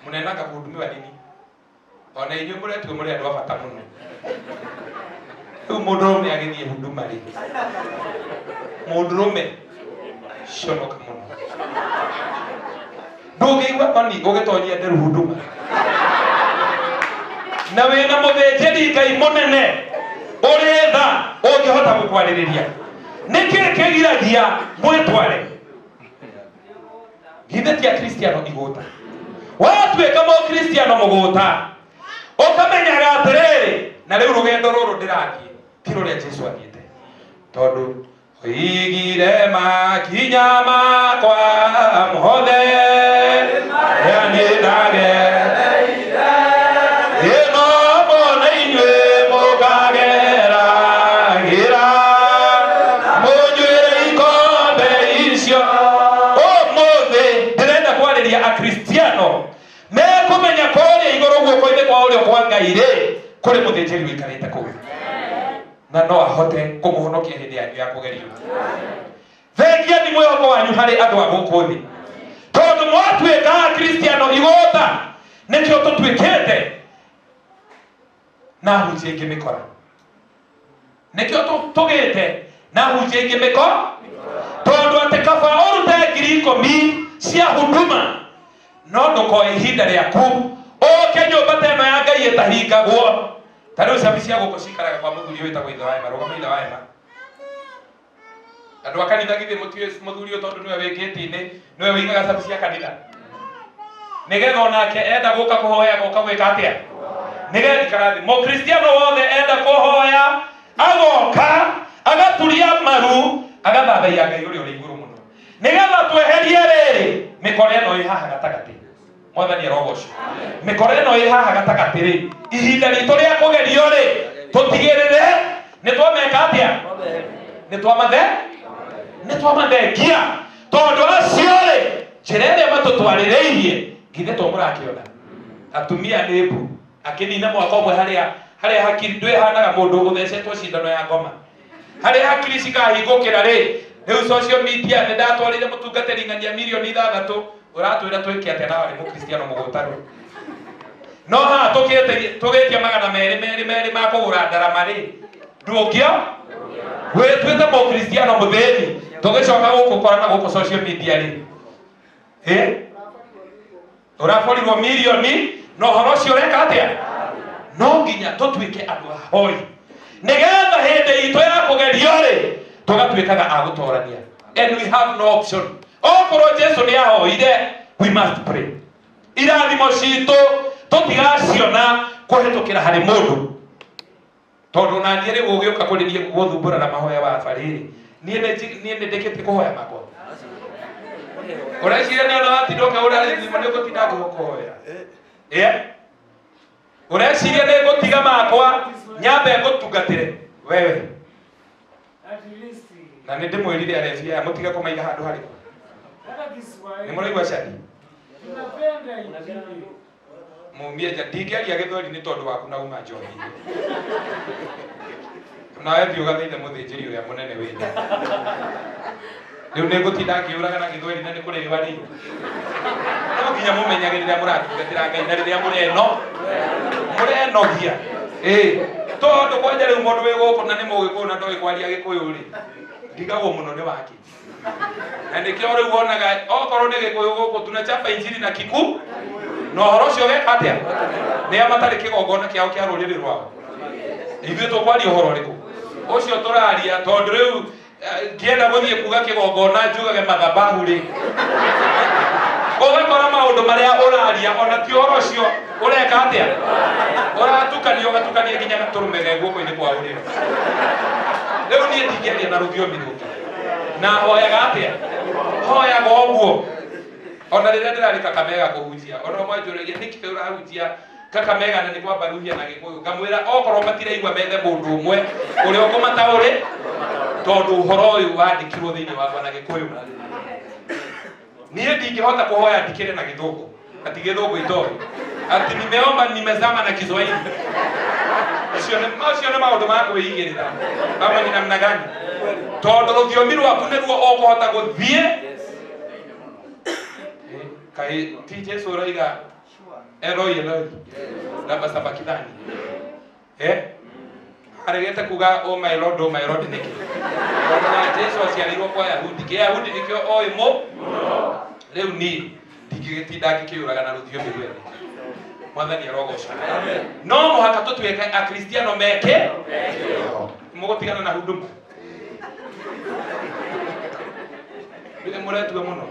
Mũnenaga kũhudumiwa nini? Ona inyuĩ mũretuo mũrĩ andũ a bata mũno. Rĩu mũndũrũme agĩthiĩ huduma rĩ, mũndũrũme conoka mũno, ndũngĩigua thoni ũgĩtonyia nderu huduma na wĩna mũthĩnjĩri Ngai mũnene ũrĩ tha ũngĩhota gũkwarĩrĩria? Nĩkĩ kĩgiragia mwĩtware? Githĩ ti Akristiano igũta? Watuĩka Mũkristiano mũgũta, ũkamenyaga atĩrĩrĩ, na rĩu rũgendo rũrũ ndĩrathiĩ ti rũrĩa Jesu athiĩte, tondũ oigire makinya makwa mothe rĩa niĩ ndage ĩno mone inyuĩ mũkageragĩra mũnyuĩre ikombe icio. Ũmũthĩ ndĩrenda kwarĩria Akristiano mekũmenya kũrĩa igũrũ guoko-inĩ kwa ũrĩo kwa Ngai rĩ, kũrĩ mũthĩnjĩri ũikarĩte kũu, na no ahote kũmũhonokia hĩndĩ yanyu ya kũgerio. Thengia ni mwĩhoko wanyu harĩ andũ a gũkũ thĩ, tondũ mwatuĩka Akristiano igũta, nĩkĩo tũtuĩkĩte na hunjia ingĩ mĩkora, nĩkĩo tũgĩte na hunjia ingĩ mĩko, tondũ atĩ kaba ũrute 10,000 cia huduma, no ndũkoe ihinda rĩaku ũke nyũmba ta ĩno ya Ngai ĩtahingagwo. Ta rĩu cabi cia gũkũ cikaraga kwa mũthuri ũyũ wĩtagwo ithe wa ema. Rũgama, ithe wa ema. Andũ a kanitha, githĩ mũtiũĩ mũthuri ũyũ? Tondũ nĩwe wĩ ngĩti-inĩ, nĩwe wĩigaga cabi cia kanitha, nĩgetha onake enda gũka kũhoya agoka gwĩka atĩa? Nĩgetha ikara thĩ. Mũkristiano wothe enda kũhoya agoka agaturia maru, agathathaiya Ngai ũrĩa ũrĩ igũrũ mũno, nĩgetha tweherie rĩrĩ mĩkora ĩno ĩ haha gatagatĩ. Mwathani arogocwo. Mĩkora ĩno ĩ haha gatagatĩ rĩ, ihinda ritũ rĩa kũgerio rĩ, tũtigĩrĩre nĩ twameka atĩa? Nĩ twamathengia, tondũ acio rĩ, njĩra ĩrĩa matũtwarĩrĩirie, githĩ to mũrakĩona atumia nĩ mbu akĩnina mwaka ũmwe harĩa harĩa hakiri ndwĩhanaga mũndũ ũthecetwo cindano ya ngoma, harĩa hakiri cikahingũkĩra rĩ. Rĩu social media, nĩ ndatwarĩire mũtungatĩri ng'ania 6 mirioni ũratwĩra twĩke atĩa? Na warĩ Mũkristiano mũgũtaru, no haha tũkĩte tũgĩtia 222 ma kũgũra ndarama rĩ, ndũngĩo wĩtuĩte Mũkristiano mũthĩni. Tũgĩcoka gũkũ korana gũkũ social media rĩ, ĩ ũraborirwo mirioni, na ũhoro ũcio ũreka atĩa? No nginya tũtuĩke andũ ahoi, nĩgetha hĩndĩ itũ ya kũgerio rĩ, tũgatuĩkaga a gũtorania. And we have no option. Okorwo Jesu nĩ ahoire, we must pray. Irathimo citũ tũtigaciona kũhĩtũkĩra harĩ mũndũ, tondũ na niĩ rĩu ũgĩũka kũrĩ niĩ gũthumbũra na mahoya wa barĩrĩ, niĩ nĩ ndĩkĩtie kũhoya makwa. Ũreciria nĩ ona watinda ũkĩhũra thimũ nĩ ũgũtinda ngĩgũkũhoera? Ĩĩ, ũreciria nĩ ngũtiga makwa nyambe ngũtungatĩre wewe? At least Na nĩ ndĩmwĩrire arebi aya mũtige kũmaiga handũ harĩkũ. Hata Kiswahili. Nĩ mũraigua cani? Tunapenda injili. Mumie nja. Ndingĩaria Gĩthweri nĩ tondũ waku na uma njohi-inĩ. Nawe thiĩ ũgathaithe mũthĩnjĩri ũrĩa mũnene wĩna rĩu. Nĩ ngũtinda ngĩũraga na Gĩthweri na nĩ kũrĩwa rĩ. No nginya mũmenyage rĩrĩa mũratungatĩra Ngai na rĩrĩa mũreno mũrenogia. Ĩ tondũ kwanja rĩu mũndũ wĩ gũkũ na nĩ Mũgĩkũyũ na ndoĩ kwaria Gĩkũyũ rĩ, ndigagwo mũno nĩ wake. Na nĩkĩo rĩu wonaga okorwo nĩ Gĩkũyũ gũkũ tunachapa injili na kiku. Na ũhoro ũcio ũgeka atĩa? Nĩa matarĩ kĩgongona kĩao kĩa rũrĩrĩ rwao? Ithuĩ tũkwaria ũhoro ũrĩkũ? Ũcio tũraria tondũ rĩu ngĩenda gũthiĩ kuga kĩgongona njugage mathabahu rĩ, ũgakora maũndũ marĩa ũraria ona ti ũhoro ũcio ũreka atĩa, ũratukania ũgatukania nginya gatũrũme ge guoko-inĩ kwa ũrĩo. Rĩu niĩ ndingĩaria na rũthiomi rũngĩ na hoyaga atĩa? Hoyaga ũguo. Ona rĩrĩa ndĩrarĩ Kakamega kũhunjia, ona ũmwe anjũragia nĩkĩ ũrahunjia Kakamega na nĩ kwamba ruhia na Gĩkũyũ, ngamwĩra okorwo matiraigua methe mũndũ ũmwe ũrĩa ũkũmataũrĩ, tondũ ũhoro ũyũ wandĩkirwo thĩinĩ wakwa na Gĩkũyũ. Niĩ ndingĩhota kũhoya ndikĩre na Gĩthũngũ, ati Gĩthũngũ itoĩ, ati nimeomba nimezama na Kiswahili. Macio nĩ maũndũ ma kwĩigĩrĩra ama ni namna gani, tondũ rũthiomi rwaku nĩruo ũkũhota gũthiĩ. Kaĩ ti Jesu ũroiga Eloi Eloi lama sabakithani? Aregete kuga oh my Lord, oh my Lord nĩkĩ? Tondũ na Jesu aciarĩirwo kwa Yahudi, kĩyahudi nĩkĩo oĩ mũ rĩu niĩ ndingĩgĩtinda ngĩkĩũraga na rũthiomi rwene. Mwathani arogocwo. No mũhaka tũtuĩke akristiano meke mũgũtigana na huduma nĩ mũretua mũno.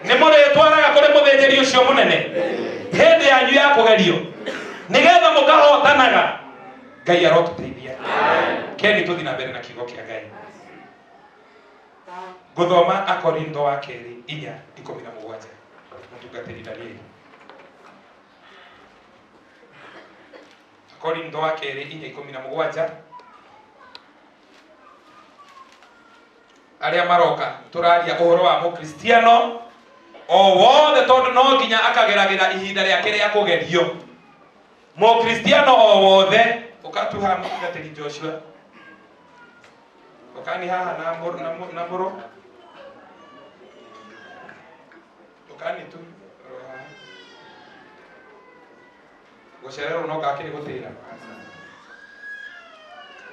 Nĩ mũrĩtwaraga kũrĩ mũthĩnjĩri ũcio mũnene hĩndĩ yanyu ya kũgerio, nĩgetha mũkahotanaga. Ngai arotũteithia. Keni tũthi na mbere na kiugo kĩa Ngai. Ngũthoma Akorintho wa kerĩ 4:17. Mũtungatĩri Danieli, Akorintho wa kerĩ 4:17. Arĩa maroka, tũraria ũhoro wa mũkristiano o wothe, tondũ no nginya akageragĩra ihinda rĩake rĩa kũgerio. Mũkristiano o wothe ũkatuha mũtungatĩri Joshua ũkani haha na mũrũ, na mũrũ, na mũrũ. Ũkani tu ro haha. Gũcererwo no ngakĩrĩ gũtĩra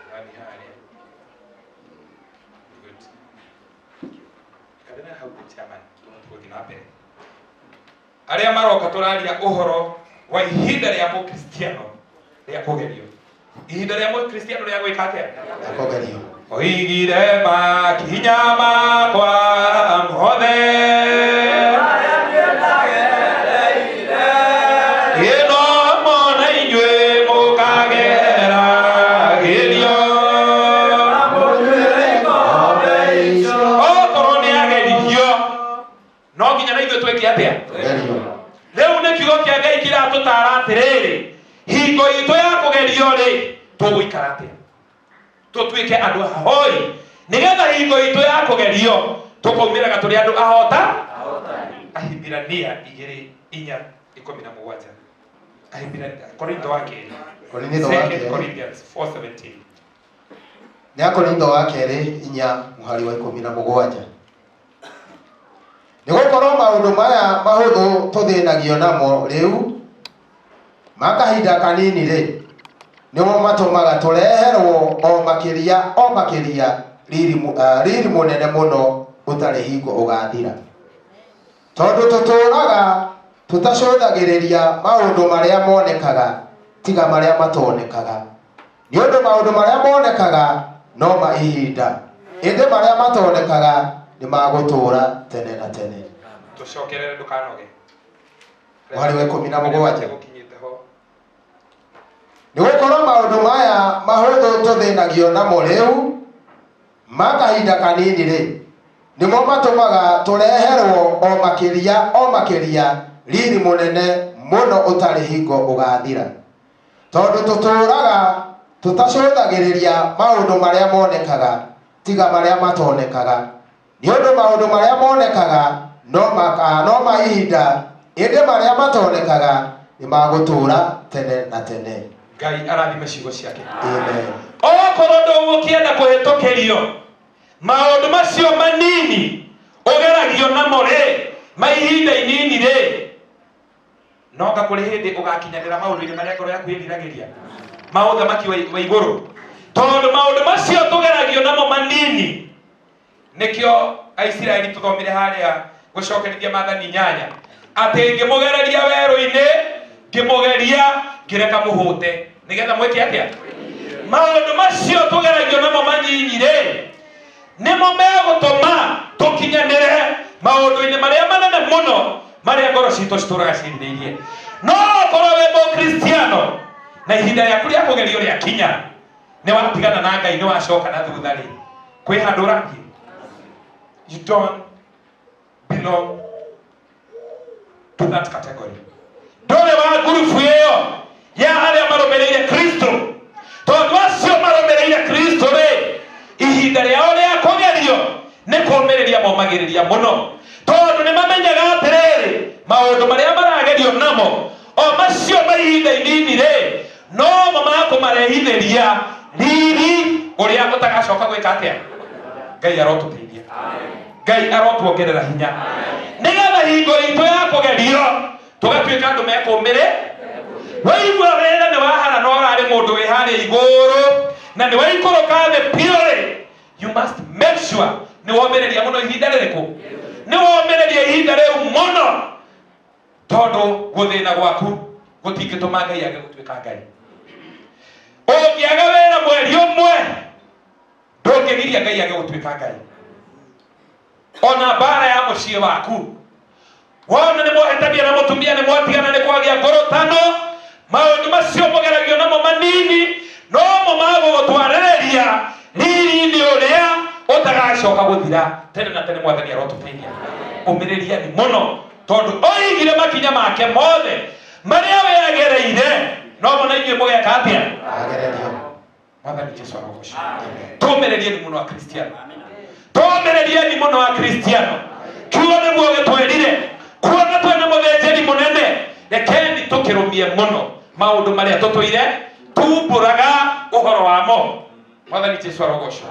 ũkani harĩa. Good. Karĩra hau chairman, tũgũthiĩ na mbere. Arĩa maroka, tũraria ũhoro wa ihinda rĩa mũkristiano rĩa kũgerio. Ihinda rĩa mũkristiano rĩa gwĩka atĩa? Kũgerio. Oigire makinya makwa mothe ĩno mona inyuĩ mũkagera gerio. Okorwo nĩ ageririo, no nginya na ithuĩ twĩke atĩa? Kũgerio. Rĩu nĩ kiugo kĩa Ngai kĩratũtara atĩrĩrĩ, hingo itũ ya kũgerio rĩ, tũgũikara atĩa? Tũtuĩke andũ ahoi, nĩgetha hingo itũ ya kũgerio tũkaumĩraga tũrĩ andũ ahota. Ahibirania 2:4:17. Ahibirania, Korintho wa kerĩ. Korintho wa Second kerĩ. Corinthians 4:17. Nĩ Akorintho wa kerĩ 4 mũhari wa 17. Nĩ gũkorwo maũndũ maya mahũthũ tũthĩnagio namo rĩu ma kahinda kanini rĩ, nĩmo matũmaga tũreherwo o makĩria o makĩria riri mũnene mũno ũtarĩ hingo ũgathira, tondũ tũtũũraga tũtacũthagĩrĩria maũndũ marĩa monekaga tiga marĩa matonekaga, nĩ ũndũ maũndũ marĩa monekaga no ma ihinda, ĩndĩ marĩa matonekaga nĩ magũtũũra tene na tene. Tũcokerere, ndũkanoge. Mũhari wa 17. Gũkinyĩte ho. Nĩ gũkorwo maũndũ maya mahũthũ tũthĩnagio namo rĩu ma kahinda kanini rĩ, nĩmo matũmaga tũreherwo o makĩria o makĩria riri mũnene mũno ũtarĩ hingo ũgathira, tondũ tũtũũraga tũtacũthagĩrĩria maũndũ marĩa monekaga tiga marĩa matonekaga, nĩ ũndũ maũndũ marĩa monekaga no ma ihinda, ĩndĩ marĩa matonekaga nĩ magũtũũra tene na tene. Ngai arathime ciugo ciake. Amen. Okorwo ndũgũkĩenda kũhĩtũkĩrio maũndũ macio manini ũgeragio namo rĩ, ma ihinda inini rĩ, no nga kũrĩ hĩndĩ ũgakinyanĩra maũndũ-inĩ marĩa ngoro yaku ĩriragĩria ma ũthamaki wa igũrũ, tondũ maũndũ macio tũgeragio namo manini. Nĩkĩo Aisiraeli tũthomire harĩa gũcokerithia maathani 8. Atĩ ngĩmũgereria werũ-inĩ, ngĩmũgeria, ngĩreka mũhũte. Nĩgetha mwĩke atĩa? Maũndũ macio tũgeragio namo manyinyi rĩ, nĩmo megũtũma tũkinyanĩre maũndũ-inĩ marĩa manene mũno marĩa ngoro citũ citũraga cirirĩirie. No okorwo wĩ mũkristiano na ihinda rĩaku rĩa kũgerio rĩakinya, nĩ watigana na Ngai, nĩ wacoka na thutha rĩ, kwĩ handũ ũrathiĩ. You don't belong to that category. Ndũrĩ wa ngurubu ĩyo ya arĩa marũmĩrĩire Kristo, tondũ acio marũmĩrĩire Kristo rĩ, ihinda rĩao rĩa kũgerio nĩ kũũmĩrĩria momagĩrĩria mũno, tondũ nĩ mamenyaga atĩrĩrĩ, maũndũ marĩa maragerio namo o macio ma ihinda inini rĩ, no mo makũmarehithĩria riri ũrĩa ũtagacoka gwĩka atĩa. Ngai arotũteithia, Ngai arotuongerera hinya, nĩgetha hingo itũ ya kũgerio tũgatuĩka andũ mekũmĩrĩ. Waigua wĩra nĩ wahara na ũrarĩ mũndũ wĩ harĩa igũrũ na nĩ waikũrũka thĩ biũ rĩ, you must make sure nĩ womĩrĩria mũno ihinda rĩrĩkũ, nĩ womĩrĩria ihinda rĩu mũno, tondũ gũthĩna gwaku gũtingĩtũma Ngai age gũtuĩka Ngai. Ũngĩaga wĩra mweri ũmwe, ndũngĩgiria Ngai age gũtuĩka Ngai. Ona mbara ya mũciĩ waku, wona nĩ mwahetania na mũtumia, nĩ mwatigana, nĩ kwagĩa ngũrũtano, maũndũ macio mũgeragio namo manini no mo magũgũtwarĩrĩria riri-inĩ ũrĩa ũtagacoka gũthira tene na tene. Mwathani arotũteithia. Ũmĩrĩria ni mũno, tondũ oigire makinya make mothe marĩa we agereire no mo na inyuĩ mũgeka atĩa? Agererio. Mwathani Jesu arogocwo. Tũmĩrĩrie ni mũno akristiano, tũmĩrĩrie ni mũno akristiano. Kiugo nĩguo gĩtwĩrire, kuona twĩna mũthĩnjĩri mũnene, rekeni tũkĩrũmie mũno maũndũ marĩa tũtũire tumbũraga ũhoro wamo. Mwathani Jesu arogocwo.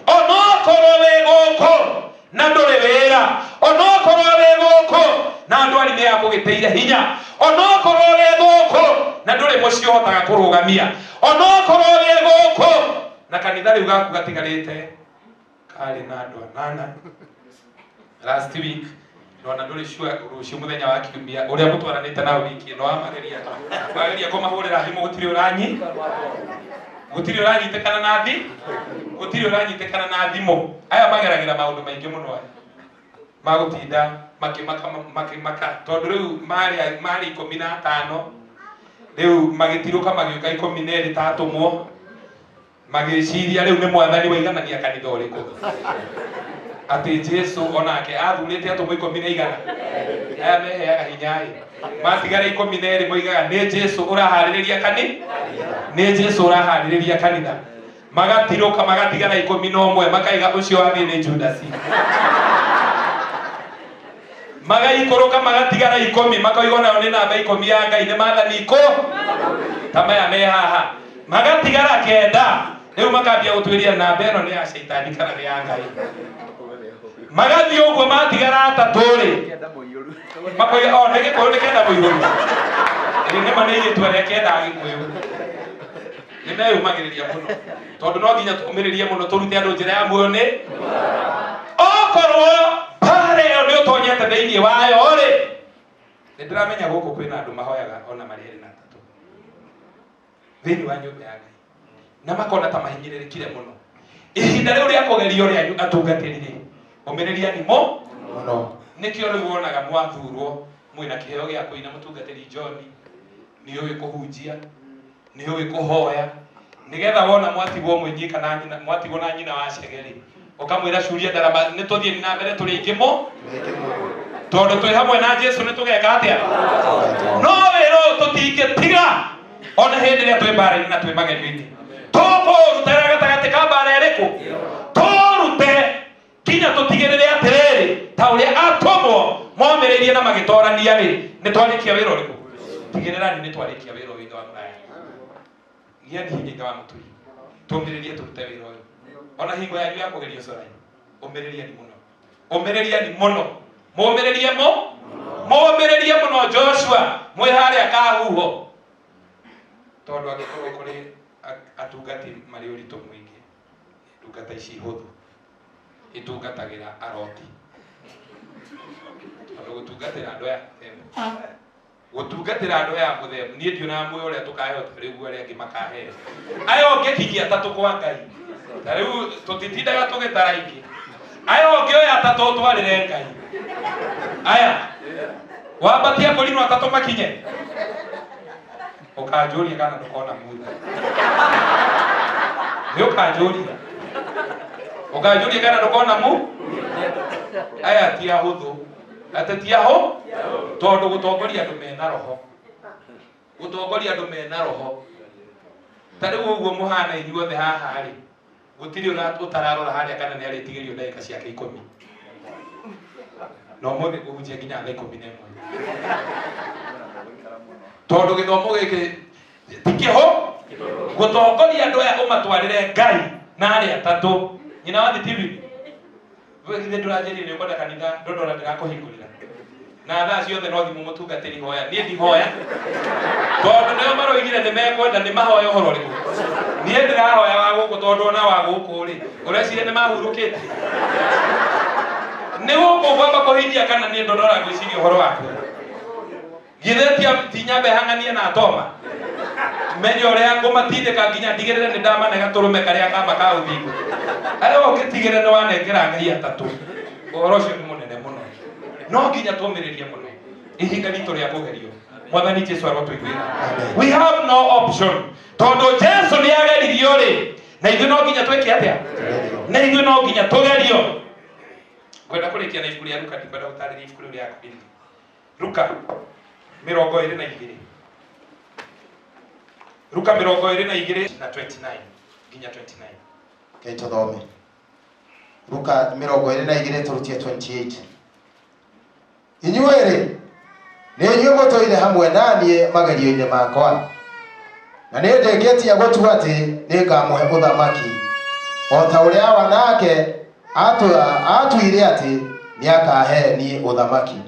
Onokorwo wĩ gũkũ na ndũrĩ wĩra, onokorwo wĩ gũkũ na ndwari nĩ yakũgĩtĩire hinya, onokorwo wĩ gũkũ na ndũrĩ mũciĩ ũhotaga kũrũgamia, onokorwo wĩ gũkũ na kanitha rĩu gaku gatigarĩte karĩ na andũ anana last week, nona ndũrĩ sure rũciũ mũthenya wa kiumia ũrĩa mũtwaranĩte nao wiki ĩno, wamageria wageria kũmahũrĩra thimũ, gũtirĩ ũranyi, gũtirĩ ũranyitĩkana na thi, gũtirĩ ũranyitĩkana na thimũ. Aya mageragĩra maũndũ maingĩ mũno, aya magũtinda makĩmaka makĩmaka, tondũ rĩu marĩ marĩ 15, rĩu magĩtirũka magĩũka 12 ta atũmwo, magĩciria rĩu nĩ Mwathani waiganania kanitha ũrĩkũ, atĩ Jesu onake athurĩte atũmwo ikũmi na igana. Aya meheaga hinya ĩ, matigara 12 moigaga nĩ Jesu ũraharĩrĩria kani, nĩ Jesu ũraharĩrĩria kanitha. Magatirũka magatigara 11, makaiga ũcio wathiĩ nĩ Judasi. Magaikũrũka magatigara 10, makoiga onayo nĩ namba 10 ya Ngai, nĩ maathani ikũ ta maya me haha. Magatigara 9, rĩu makambia gũtuĩria namba ĩno nĩ ya caitani kana nĩ ya Ngai. Magathiĩ ũguo, matigara atatũ rĩ, makoiga o nĩ Gĩkũyũ, nĩ kenda mũihũru. Ĩ nĩma nĩ irĩtua rĩa kenda Agĩkũyũ nĩ meyũmagĩrĩria mũno, tondũ no nginya tũmĩrĩrie mũno tũrute andũ njĩra ya muoyo. Nĩ okorwo mbara ĩyo nĩ ũtonyete thĩinĩ wayo rĩ, nĩ ndĩramenya gũkũ kwĩna andũ mahoyaga ona marĩ erĩ na atatũ thĩinĩ wa nyũmba ya Ngai na makona ta mahinyĩrĩrĩkire mũno. Ihinda rĩu rĩa kũgerio rĩanyu atungatĩri rĩ, ũmĩrĩria ni mo mũno. Nĩkĩo rĩu wonaga mwathurwo mwĩna kĩheo gĩa kũina, mũtungatĩri John nĩ ũĩ kũhunjia, nĩ ũĩ kũhoya, nĩgetha wona mwatigwo mwĩnyika na nyina, mwatigwo na nyina wa cege rĩ, ũkamwĩra curia ndarama, nĩ tũthiĩ na mbere tũrĩ aingĩ mo, Wĩke mũno. Tondũ twĩ hamwe na Jesu nĩ tũgeka atĩa? No wĩra ũyũ tũtingĩtiga ona hĩndĩ ĩrĩa twĩ mbara-inĩ na twĩ magerio-inĩ. Tũkũũrutĩra gatagatĩ ka mbara ĩrĩkũ, tũrute nginya tũtigĩrĩre atĩrĩrĩ, ta ũrĩa atũmwo momĩrĩirie na magĩtorania rĩ, nĩ twarĩkia wĩra ũrĩkũ. Tigĩrĩrani nĩ twarĩkia wĩra ũyũ. Ithe wa mũraya, gĩa hinya. Ithe wa mũtui, tũmĩrĩrie tũrute wĩra ũyũ ona hingo yanyu ya kũgerio. Corai, ũmĩrĩriani mũno, ũmĩrĩriani mũno, mũmĩrĩrie mo, mũmĩrĩrie mũno. Joshua mwĩ harĩa kahuho, tondũ angĩkorwo kũrĩ atungati marĩ ũritũ mũingĩ, ndungata ici hũthũ itungatagĩra aroti, tondũ Tondũ gũtungatĩra andũ aya mũthemba, gũtungatĩra andũ aya mũthemba, niĩ ndionaga muoyo ũrĩa tũkaheo ta rĩu arĩa angĩ makaheo. Aya ũngĩkinyia atatũ kwa Ngai, ta rĩu tũtitindaga tũgĩtara ingĩ. Aya ũngĩoya atatũ ũtwarĩre Ngai, aya wambatie mbũri no atatũ makinye, ũkanjũria kana ndũkona mutha. Nĩ ũkanjũria, ũkanjũria kana ndũkona mu. Aya ti ahũthũ, atĩ ti ahũ, tondũ gũtongoria andũ mena roho, gũtongoria andũ mena roho ta rĩu ũguo mũhana inyuothe haha rĩ, gũtirĩ ũtararora harĩa kana nĩ arĩtigĩrio ndagĩka ciake 10. Na ũmũthĩ ngũhunjia nginya thaa 11, tondũ gĩthomo gĩkĩ ti kĩhũ. Gũtongoria andũ aya ũmatwarĩre Ngai na arĩa atatũ. Nyina wa Thitibi, githĩ ndũranjĩrire nĩ ũkwenda kanitha ndondora ndĩrakũhingũrĩra na thaa ciothe no thimũ mũtungatĩri hoya. Niĩ ndihoya, tondũ nĩo maroigire nĩ mekwenda nĩ mahoya ũhoro ũrĩkũ. Niĩ ndĩrahoya wa gũkũ, tondũ ona wa gũkũ rĩ, ũreciria nĩ mahurũkĩte nĩ gũkũ ngwamba kũhingia kana niĩ ndondora ngwĩciria ũhoro waku. Githĩ ti nyambe hang'anie na atoma menye ũrĩa ngũmatindĩka nginya ndigĩrĩre nĩ ndamane gatũrũme karĩa kama ka ũthingu. Arĩa ũngĩtigĩrĩre nĩ wanengera Ngai atatũ, ũhoro ũcio nĩ mũnene mũno, no nginya tũmĩrĩrie mũno ihinda ritũ rĩa kũgerio. Mwathani Jesu arotũiguĩra. We have no option, tondũ Jesu nĩ ageririo rĩ, na ithuĩ no nginya twĩke atĩa? Na ithuĩ no nginya tũgerio. Ngwenda kũrĩkia na ibuku rĩa Luka, ndikwenda gũtarĩria ibuku rĩu rĩa Korinthi. Luka 22, Luka 22 na 29 nginya 29. Rekei tũthome Luka 22 tũrutie 28. Inyuĩ-rĩ, nĩ inyuĩ mũtũire hamwe na niĩ magerio-inĩ makwa, na nĩ ndĩkĩtie gũtua atĩ nĩ ngamũhe ũthamaki, o ta ũrĩa Awa nake atuire atĩ nĩ akahe niĩ ũthamaki,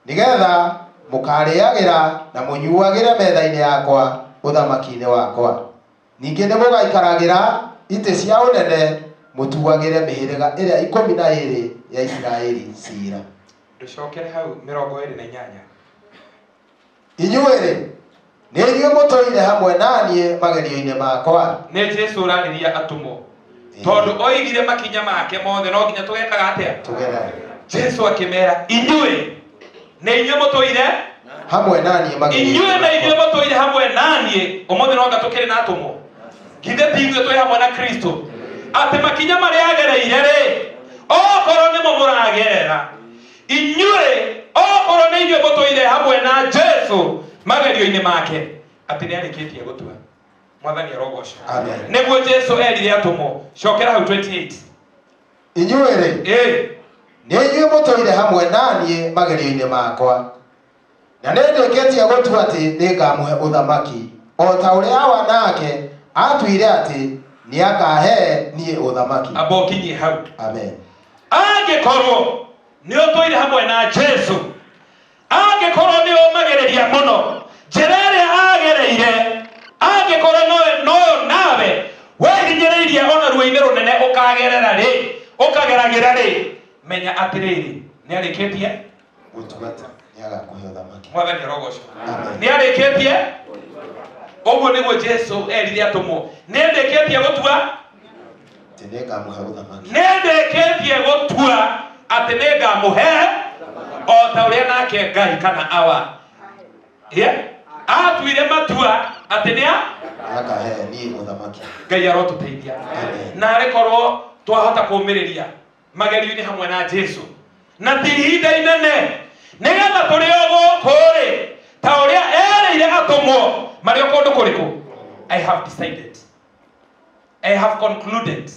nĩgetha mũkarĩagĩra na mũnyuagĩre metha-inĩ yakwa ũthamaki-inĩ wakwa. Ningĩ nĩ mũgaikaragĩra itĩ cia ũnene mũtuagĩre mĩhĩrĩga ĩrĩa 12 ya Isiraeli ciira. Ndũcokere hau 28. Inyuĩ-rĩ, nĩ inyuĩ mũtũire hamwe na niĩ magerio-inĩ makwa. Nĩ Jesu ũrarĩria atũmwo, tondũ oigire makinya make mothe no nginya tũgekaga atĩa? Tũgerage. Jesu akĩmera, inyuĩ nĩ inyuĩ mũtũire hamwe na niĩ magerio-inĩ inyuĩ na inyuĩ makwa. Mũtũire hamwe na niĩ. Ũmũthĩ no anga tũkĩrĩ na atũmwo? Githĩ ti ithuĩ twĩ hamwe na Kristo, atĩ makinya marĩa agereire rĩ, okorwo nĩmo mũragerera inyuĩ, okorwo nĩ inyuĩ mũtũire hamwe na Jesu magerio-inĩ make, atĩ nĩ arĩkĩtie gũtua. Mwathani arogocwo. Amen. Nĩguo Jesu erire atũmwo. Cokera hau 28. Inyuĩ-rĩ, nĩ inyuĩ mũtũire hamwe na niĩ magerio-inĩ makwa, na nĩ ndĩkĩtie gũtua atĩ nĩ ngamũhe ũthamaki, o ta ũrĩa Awa nake atuire atĩ nĩ akahe niĩ ũthamaki. Amba ũkinyie hau. Amen. Angĩkorwo nĩ ũtũire hamwe na Jesu, angĩkorwo nĩ ũmagĩrĩria mũno njĩra ĩrĩa agereire, angĩkorwo noyo nawe wehinyĩrĩirie ona ruo-inĩ rũnene ũkagerera rĩ, ũkageragĩra rĩ, menya atĩrĩrĩ, nĩ arĩkĩtie gũtua atĩ nĩ agakũhe ũthamaki. Mwathani arogocwo. Amen. Nĩ arĩkĩtie. Ũguo nĩguo Jesu erire atũmwo, nĩ ndĩkĩtie gũtua atĩ nĩ ngamũhe ũthamaki. Nĩ ndĩkĩtie gũtua atĩ nĩ ngamũhe o ta ũrĩa nake Ngai kana Awa, yeah? Atuire matua atĩ nĩ a akahe niĩ ũthamaki. Ngai arotũteithia. Amen. Na arĩ korwo twahota kũmĩrĩria magerio-inĩ hamwe na Jesu, na ti ihinda inene, nĩgetha tũrĩ o gũkũ rĩ, ta ũrĩa erĩire atũmwo marĩ o kũndũ kũrĩkũ, "I have decided, I have concluded,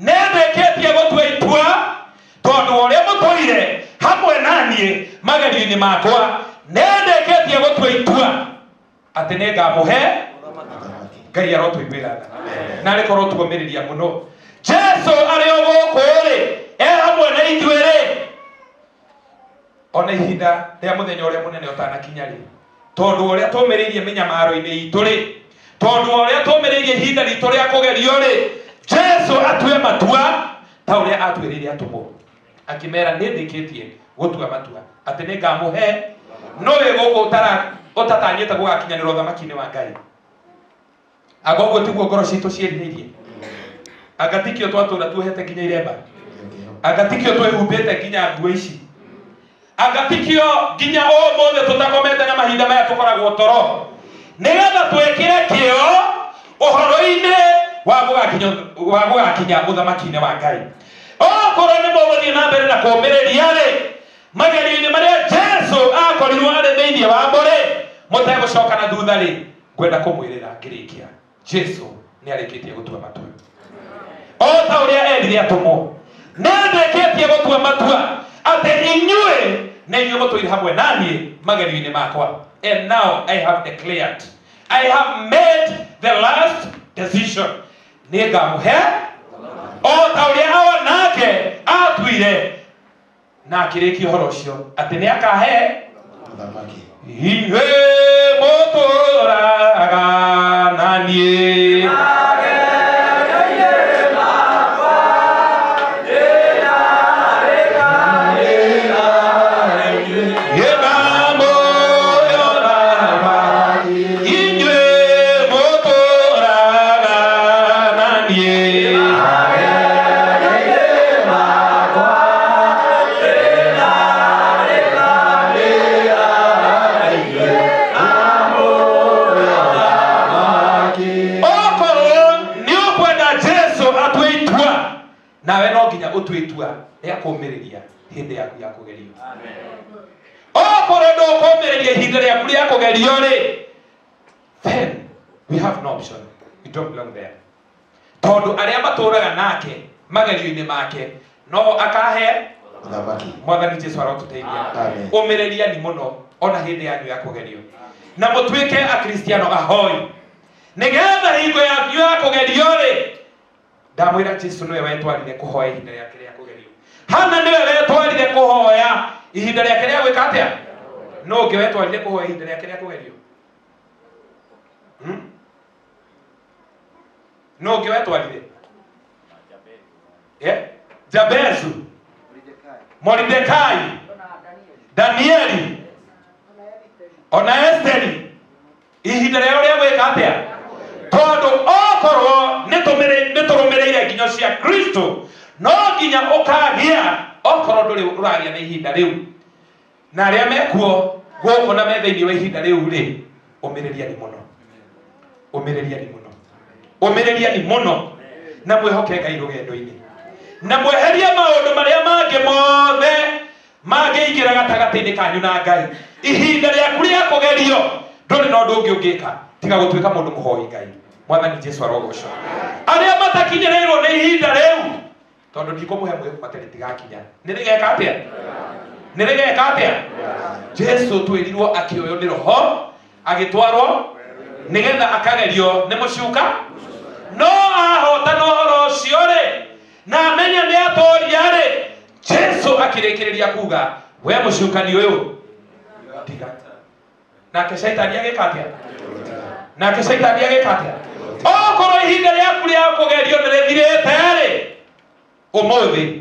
nĩndĩkĩtie gũtua itua, tondũ ũrĩa mũtũire hamwe na niĩ magerio-inĩ makwa, nĩndĩkĩtie gũtua itua atĩ nĩ ngamũhe ũthamaki." Ngai arotũiguĩra tha. Na arĩ korwo tuomĩrĩria mũno Jesu arĩ o gũkũ rĩ, e hamwe na ithuĩ rĩ, ona ihinda rĩa mũthenya ũrĩa mũnene ũtanakinya rĩ, tondũ ũrĩa tũmĩrĩirie mĩnyamaro-inĩ itũ rĩ, tondũ ũrĩa tũmĩrĩirie ihinda ritũ rĩa kũgerio rĩ, Jesu atue matua ta ũrĩa atuĩrĩire atũmwo akĩmera, "Nĩ ndĩkĩtie." Gũtua matua atĩ nĩ ngamũhe. No wĩ gũkũ ũtatanyĩte gũgakinyanĩra ũthamaki-inĩ wa Ngai. Anga ũguo tiguo ngoro citũ ciĩrirĩirie? Anga tikĩo twatũra tuohete nginya iremba? Anga tikĩo twĩhumbĩte nginya nguo ici? Anga tikĩo nginya ũmũthĩ tũtakomete na mahinda maya tũkoragwo toro nĩgetha twĩkĩre kĩo ũhoro-inĩ wa gũgakinya wa gũgakinya ũthamaki-inĩ wa Ngai? Okorwo nĩ mũgũthiĩ na mbere na kũũmĩrĩria rĩ, magerio-inĩ marĩa Jesu akorirwo arĩ thĩinĩ wamo rĩ, mũtegũcoka na thutha rĩ, ngwenda kũmwĩrĩra ngĩrĩkia, Jesu nĩ arĩkĩtie gũtua matua o ta ũrĩa erire atũmwo, nĩ ndĩkĩtie gũtua matua atĩ inyuĩ nĩ inyuĩ mũtũire hamwe na niĩ magerio-inĩ makwa. And now I have declared, I have made the last decision, nĩ ngamũhe o ta ũrĩa Awa nake atuire na akĩrĩkia ũhoro ũcio atĩ nĩ akahe Mũthamaki. Inyuĩ mũtũraga na niĩ. Inyuĩ mũtũraga na niĩ. Okorwo nĩ ũkwenda Jesu atue itua nawe, no nginya ũtue itua rĩa kũũmĩrĩria hĩndĩ yaku ya kũgerio. Okorwo ndũkũũmĩrĩria ihinda rĩaku rĩa kũgerio rĩ, then we have no option, we don't belong there, tondũ arĩa matũraga nake magerio-inĩ make no akahe Mũthamaki. Mwathani Jesu arotũteithia. Amen. Ũmĩrĩriani mũno ona hĩndĩ yanyu ya kũgerio, na mũtuĩke Akristiano ahoi, nĩgetha hingo yanyu ya kũgerio rĩ, ndamwĩra Jesu nĩwe wetwarire kũhoya ihinda rĩake rĩa kũgerio. Hana nĩwe wetwarire kũhoya ihinda rĩake rĩa gwĩka atĩa? No ũngĩ wetwarire kũhoya ihinda rĩake rĩa kũgerio? Hmm? No ũngĩ wetwarire? Yeah? Jabezu, Moridekai, Danieli, ona Esteri, ihinda rĩao rĩa gwĩka atĩa? Tondũ okorwo nĩ tũrũmĩrĩire nginyo cia Kristo, no nginya ũkagĩa. Okorwo ndũrĩ ũragĩa na ihinda rĩu, na arĩa mekuo gũkũ na me thĩinĩ wa ihinda rĩu rĩ, ũmĩrĩriani mũno, ũmĩrĩriani mũno, ũmĩrĩriani mũno, na mwĩhoke Ngai rũgendo-inĩ, na mweherie maũndũ marĩa mangĩ mothe mangĩingĩra gatagatĩ-inĩ kanyu na Ngai. Ihinda rĩaku rĩa kũgerio, ndũrĩ na ũndũ ũngĩ ũngĩka tiga gũtuĩka mũndũ mũhoi Ngai. Mwathani Jesu arogocwo. Arĩa matakinyĩrĩirwo nĩ ihinda rĩu, tondũ ndikũmũhe mwĩhoko atĩ rĩtigakinya, nĩ rĩgeka atĩa? Nĩ rĩgeka atĩa? Jesu twĩrirwo akĩoywo nĩ Roho agĩtwarwo nĩgetha akagerio nĩ mũcuka. No ahotana ũhoro ũcio rĩ, na amenya nĩ atoria rĩ, Jesu akĩrĩkĩrĩria kuga, "We mũcukani ũyũ, tiga." Nake Caitani agĩka atĩa? Nake Caitani agĩka atĩa? Okorwo ihinda rĩaku rĩa kũgerio nĩ rĩthirĩte rĩ, ũmũthĩ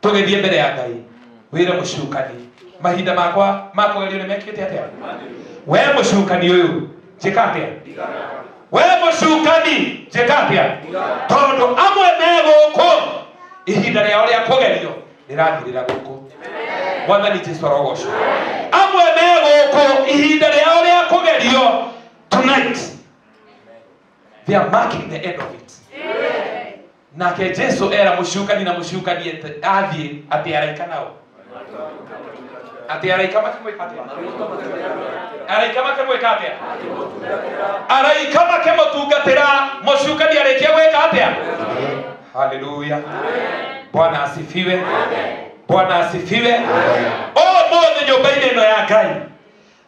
tũgĩthiĩ mbere ya Ngai, wĩre mũcukani, "Mahinda makwa ma kũgerio nĩ mekĩte atĩa? We mũcukani ũyũ, njĩka atĩa? We mũcukani, njĩka atĩa?" Tondũ amwe me gũkũ, ihinda rĩao rĩa kũgerio rĩrathirĩra gũkũ. Mwathani Jesu arogocwo. Amwe me gũkũ, ihinda rĩao rĩa kũgerio, tonight they are marking the end of it. Nake Jesu era mũcukani, na mũcukani athiĩ, atĩ araika nao, atĩ araika makĩmwĩka atĩa? Araika makĩmwĩka atĩa? Araika makĩmũtungatĩra. Mũcukani arĩkia gwĩka atĩa? Haleluya! Bwana asifiwe! Bwana asifiwe! Ũmũthĩ nyũmba-inĩ ĩno ya Ngai,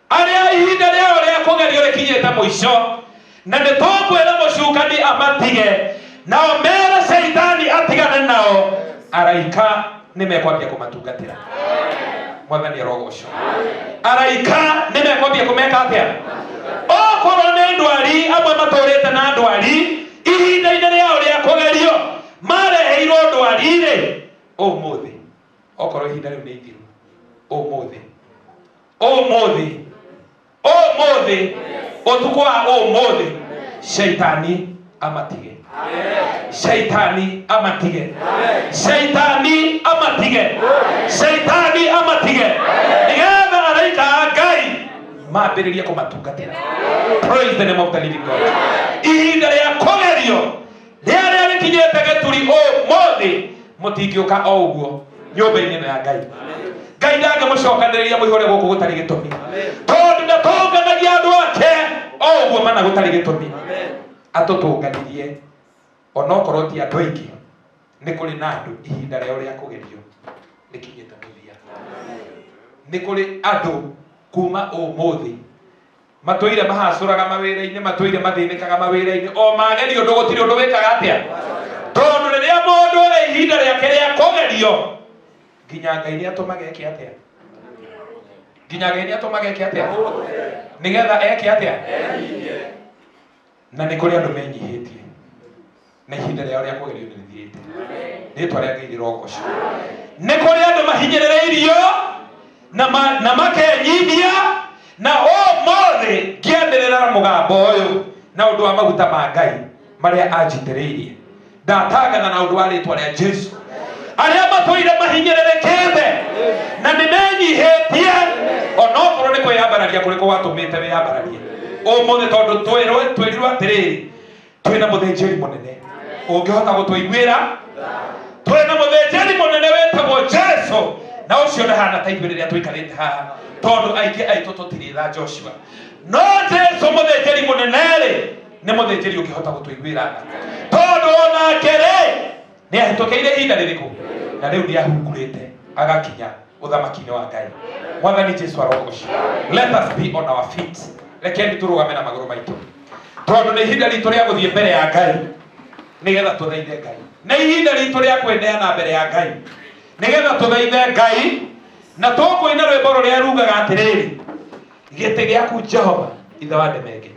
arĩa ihinda rĩao rĩa kũgerio rĩkinyĩte mũico, na nĩ tũkwĩra mũcukani amatige, nao mere Caitani atigane nao, araika nĩ mekwambia kũmatungatĩra. Mwathani arogocwo. Araika nĩ mekwambia kũmeka atĩa? Okorwo nĩ ndwari, amwe matũrĩte na ndwari, ihinda-inĩ rĩao rĩa kũgerio mareheirwo ndwari rĩ, ũmũthĩ okorwo ihinda rĩu nĩ ithiru. Ũmũthĩ, ũmũthĩ, ũmũthĩ, ũtukũ wa ũmũthĩ, shaitani amatige, shaitani amatige, shaitani amatige, shaitani amatige, nĩgetha araika a Ngai mambĩrĩrie kũmatungatĩra. Praise the name of the living God. Ihinda rĩa kũgerio rĩarĩa rĩkinyĩte gĩturi ũmũthĩ, mũtingĩũka o ũguo nyũmba-inĩ ĩno ya Ngai. Ngai ndangĩmũcokanĩrĩria mũihũre gũkũ gũtarĩ gĩtũmi, tondũ ndatũnganagia andũ ake o ũguo mana gũtarĩ gĩtũmi. Atũtũnganirie onokorwo ti andũ aingĩ, nĩ kũrĩ na andũ ihinda rĩao rĩa kũgerio rĩkinyĩte mũthia. Nĩ kũrĩ andũ kuma ũmũthĩ matũire mahacũraga mawĩra-inĩ, matũire mathĩnĩkaga mawĩra-inĩ, o magerio ũndũ gũtirĩ ũndũ wĩkaga atĩa, tondũ rĩrĩa mũndũ e ihinda rĩake rĩa kũgerio, nginya Ngai nĩ atũmaga eke atĩa? Nginya Ngai nĩ atũmaga eke atĩa? Nĩgetha eke atĩa? Na nĩ kũrĩ andũ menyihĩtie na ihinda rĩao rĩa kũgerio nĩ rĩthirĩte. Rĩtwa rĩa Ngai rĩrogocwo. Nĩ kũrĩ andũ mahinyĩrĩrĩirio na makenyihia, na ũmũthĩ ngĩanĩrĩra na mũgambo ũyũ na ũndũ wa maguta ma Ngai marĩa anjitĩrĩirie, ndatangatha na ũndũ wa rĩtwa rĩa Jesu, arĩa matũire mahinyĩrĩrĩkĩte na nĩ menyihĩtie, onokorwo nĩ kwĩyambararia kũrĩkũ gwatũmĩte wĩyambararie, ũmũthĩ tondũ twĩrirwo atĩrĩrĩ, twĩna mũthĩnjĩri mũnene ũngĩhota gũtũiguĩra, twĩna mũthĩnjĩri mũnene wĩtagwo Jesu, na ũcio ndahana ta ithuĩ rĩrĩa tũikarĩte haha, tondũ aingĩ aitũ tũtirĩ tha Joshua. No Jesu mũthĩnjĩri mũnene rĩ, nĩ mũthĩnjĩri ũngĩhota gũtũiguĩra tha, tondũ onake rĩ, nĩ ahĩtũkĩire ihinda rĩrĩkũ, na rĩu nĩ ahungurĩte agakinya ũthamaki-inĩ wa Ngai. Mwathani Jesu arogocwo. Let us be on our feet. Rekeni tũrũgame na magũrũ maitũ, tondũ nĩ ihinda ritũ rĩa gũthiĩ mbere ya Ngai nĩgetha tũthaithe Ngai. Nĩ ihinda ritũ rĩa kwĩneana mbere ya Ngai nĩgetha tũthaithe Ngai, na tũkũina rwĩmbo rũrĩa rugaga atĩrĩrĩ, gĩtĩ gĩaku Jehova ithe wa ndemenge.